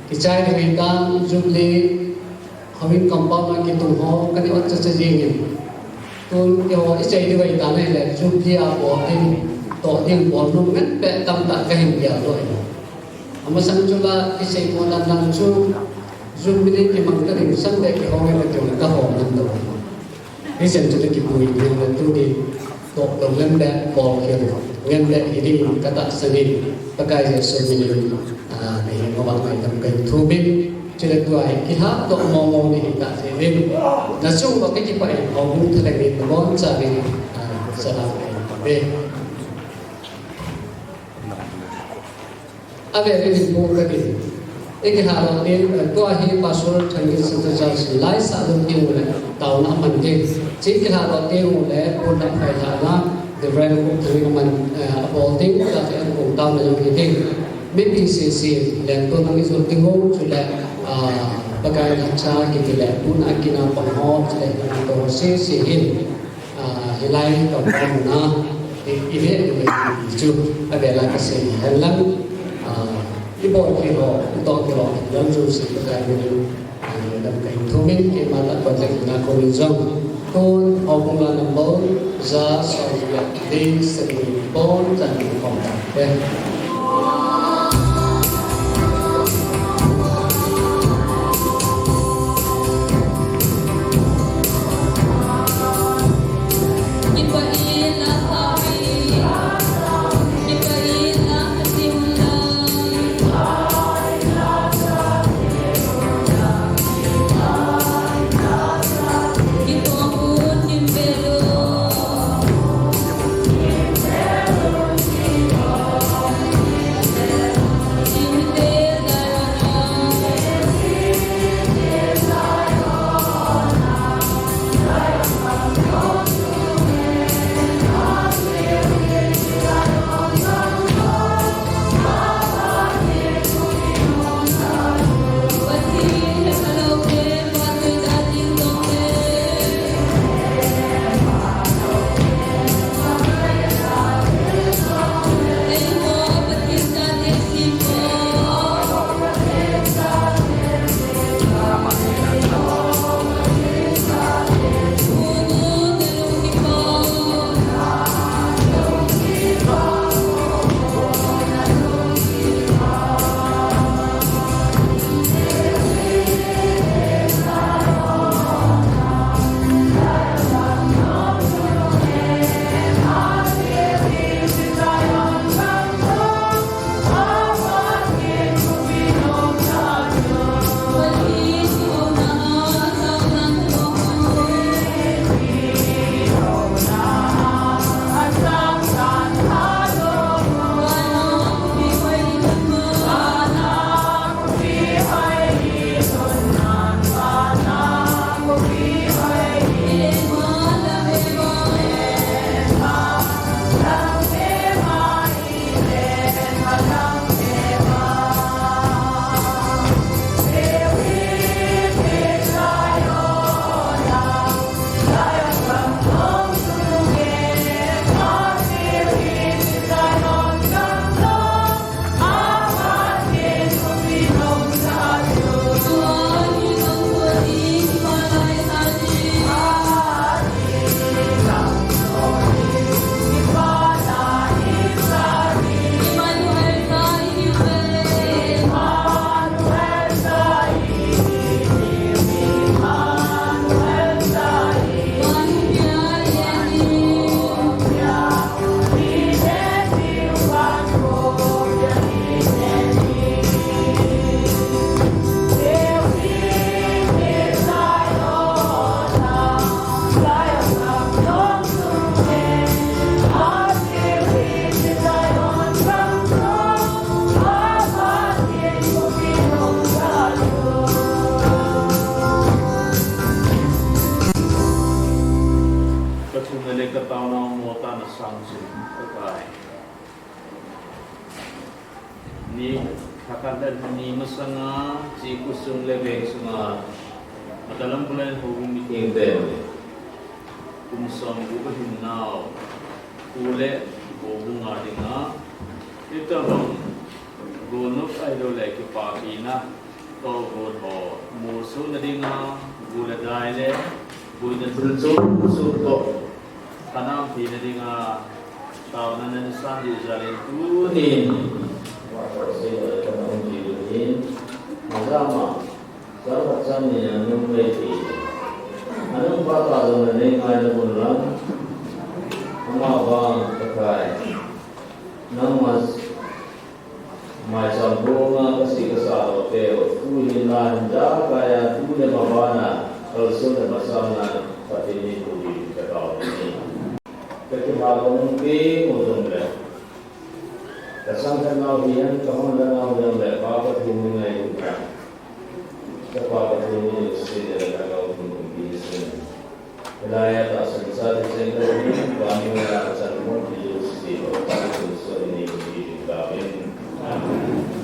Ki chai ni ta Jubilee, Hawin compound a ki tung ho, ka ni ot cha cha jing in. Tun ke ho, i chai ni vai ta na le, Jubilee a bol ding, to ding bol nu ngen pe tam ta ka hin dia lou. Ama sang chu la, ki sei ko nan lang chu, Jubilee ki mang ta ding sang te ki ho ngai pe tu ka ho nan lou. Hijeh chun kipui ding le tuni toh lou ngen le bol khel ngen le hiding ka tahsan in Pakai Jesu min in, ah, nei hin mo ba mai tam kai thu bin. Chule tua hi kilha toh mo mo ni hi ta se bin. Na chung ba kipah in houbung thalheng in bon cha bin, ah, salam kai be. Ave ave hin pu ka din. I kilha lou ding, eh, tua hi Pastor Thangin Central Church lai sa lou ding le, taona man ding. Chi kilha lou ding le, pun lam phai la na, Reverend Pu Thangin man, eh, a bol ding, ta te an kong taona jong hi ding. Mipi sese, leng to nang i zul ding ho, chule, ah, Pakai la cha kiti le, pun a kina pang ho, chule, to sese hin. Ah, hilai ka pa muna, i, i ve, i ve, i chu, a ve la ka sei ni hen lang, ah, i bol ki ho, i to ki ho, lang chu si ka kai ni, ah, lam kai thu min, ki ma ta ko te na ko min jong. Tun, au bung la number, za, so, ya, ding, se, ni, bon, tan, ni, kong, ta, ve. Ni, thakan dan ni masanga, chi kusung le veng sunga, matalam bulan ho mi ting ten. Kum som gu ba hin nau, ku le, gu bu nga dinga, ita bang, gu nuk ai lo le ki pa pi na, to gu ho, mu su na dinga, gu le dai le, gu na thul chu, su to, kanam pi na dinga, tau na nan san di za le tu ni, wa to se le ka na un ji lu ni, ma za ma, Kar khat chang ni a nung mei ti. Anung pa ta jong le nei ngai na mun lang. Ama vang ka kai. Nang mas mai chang bo nga ka si ka sa lo te o. Tu hin la hin ja ka ya tu le ma ba na. Kal so le ma sa na. Ka ti ni tu di ka ta o ni. Ka ki ma lo nung pi mo jong le. Ka sang ka nau hi an ka hon ka nau jong le pa ka thi ni ngai ka. Chapa Pathen in Israel le Lhagao thum kumpi hi sin. Hilai a tahsan sa ti chen ka hin, vannoi a chan mo ti Jesu Christa Pathen so ni ni ti ka in. Amen.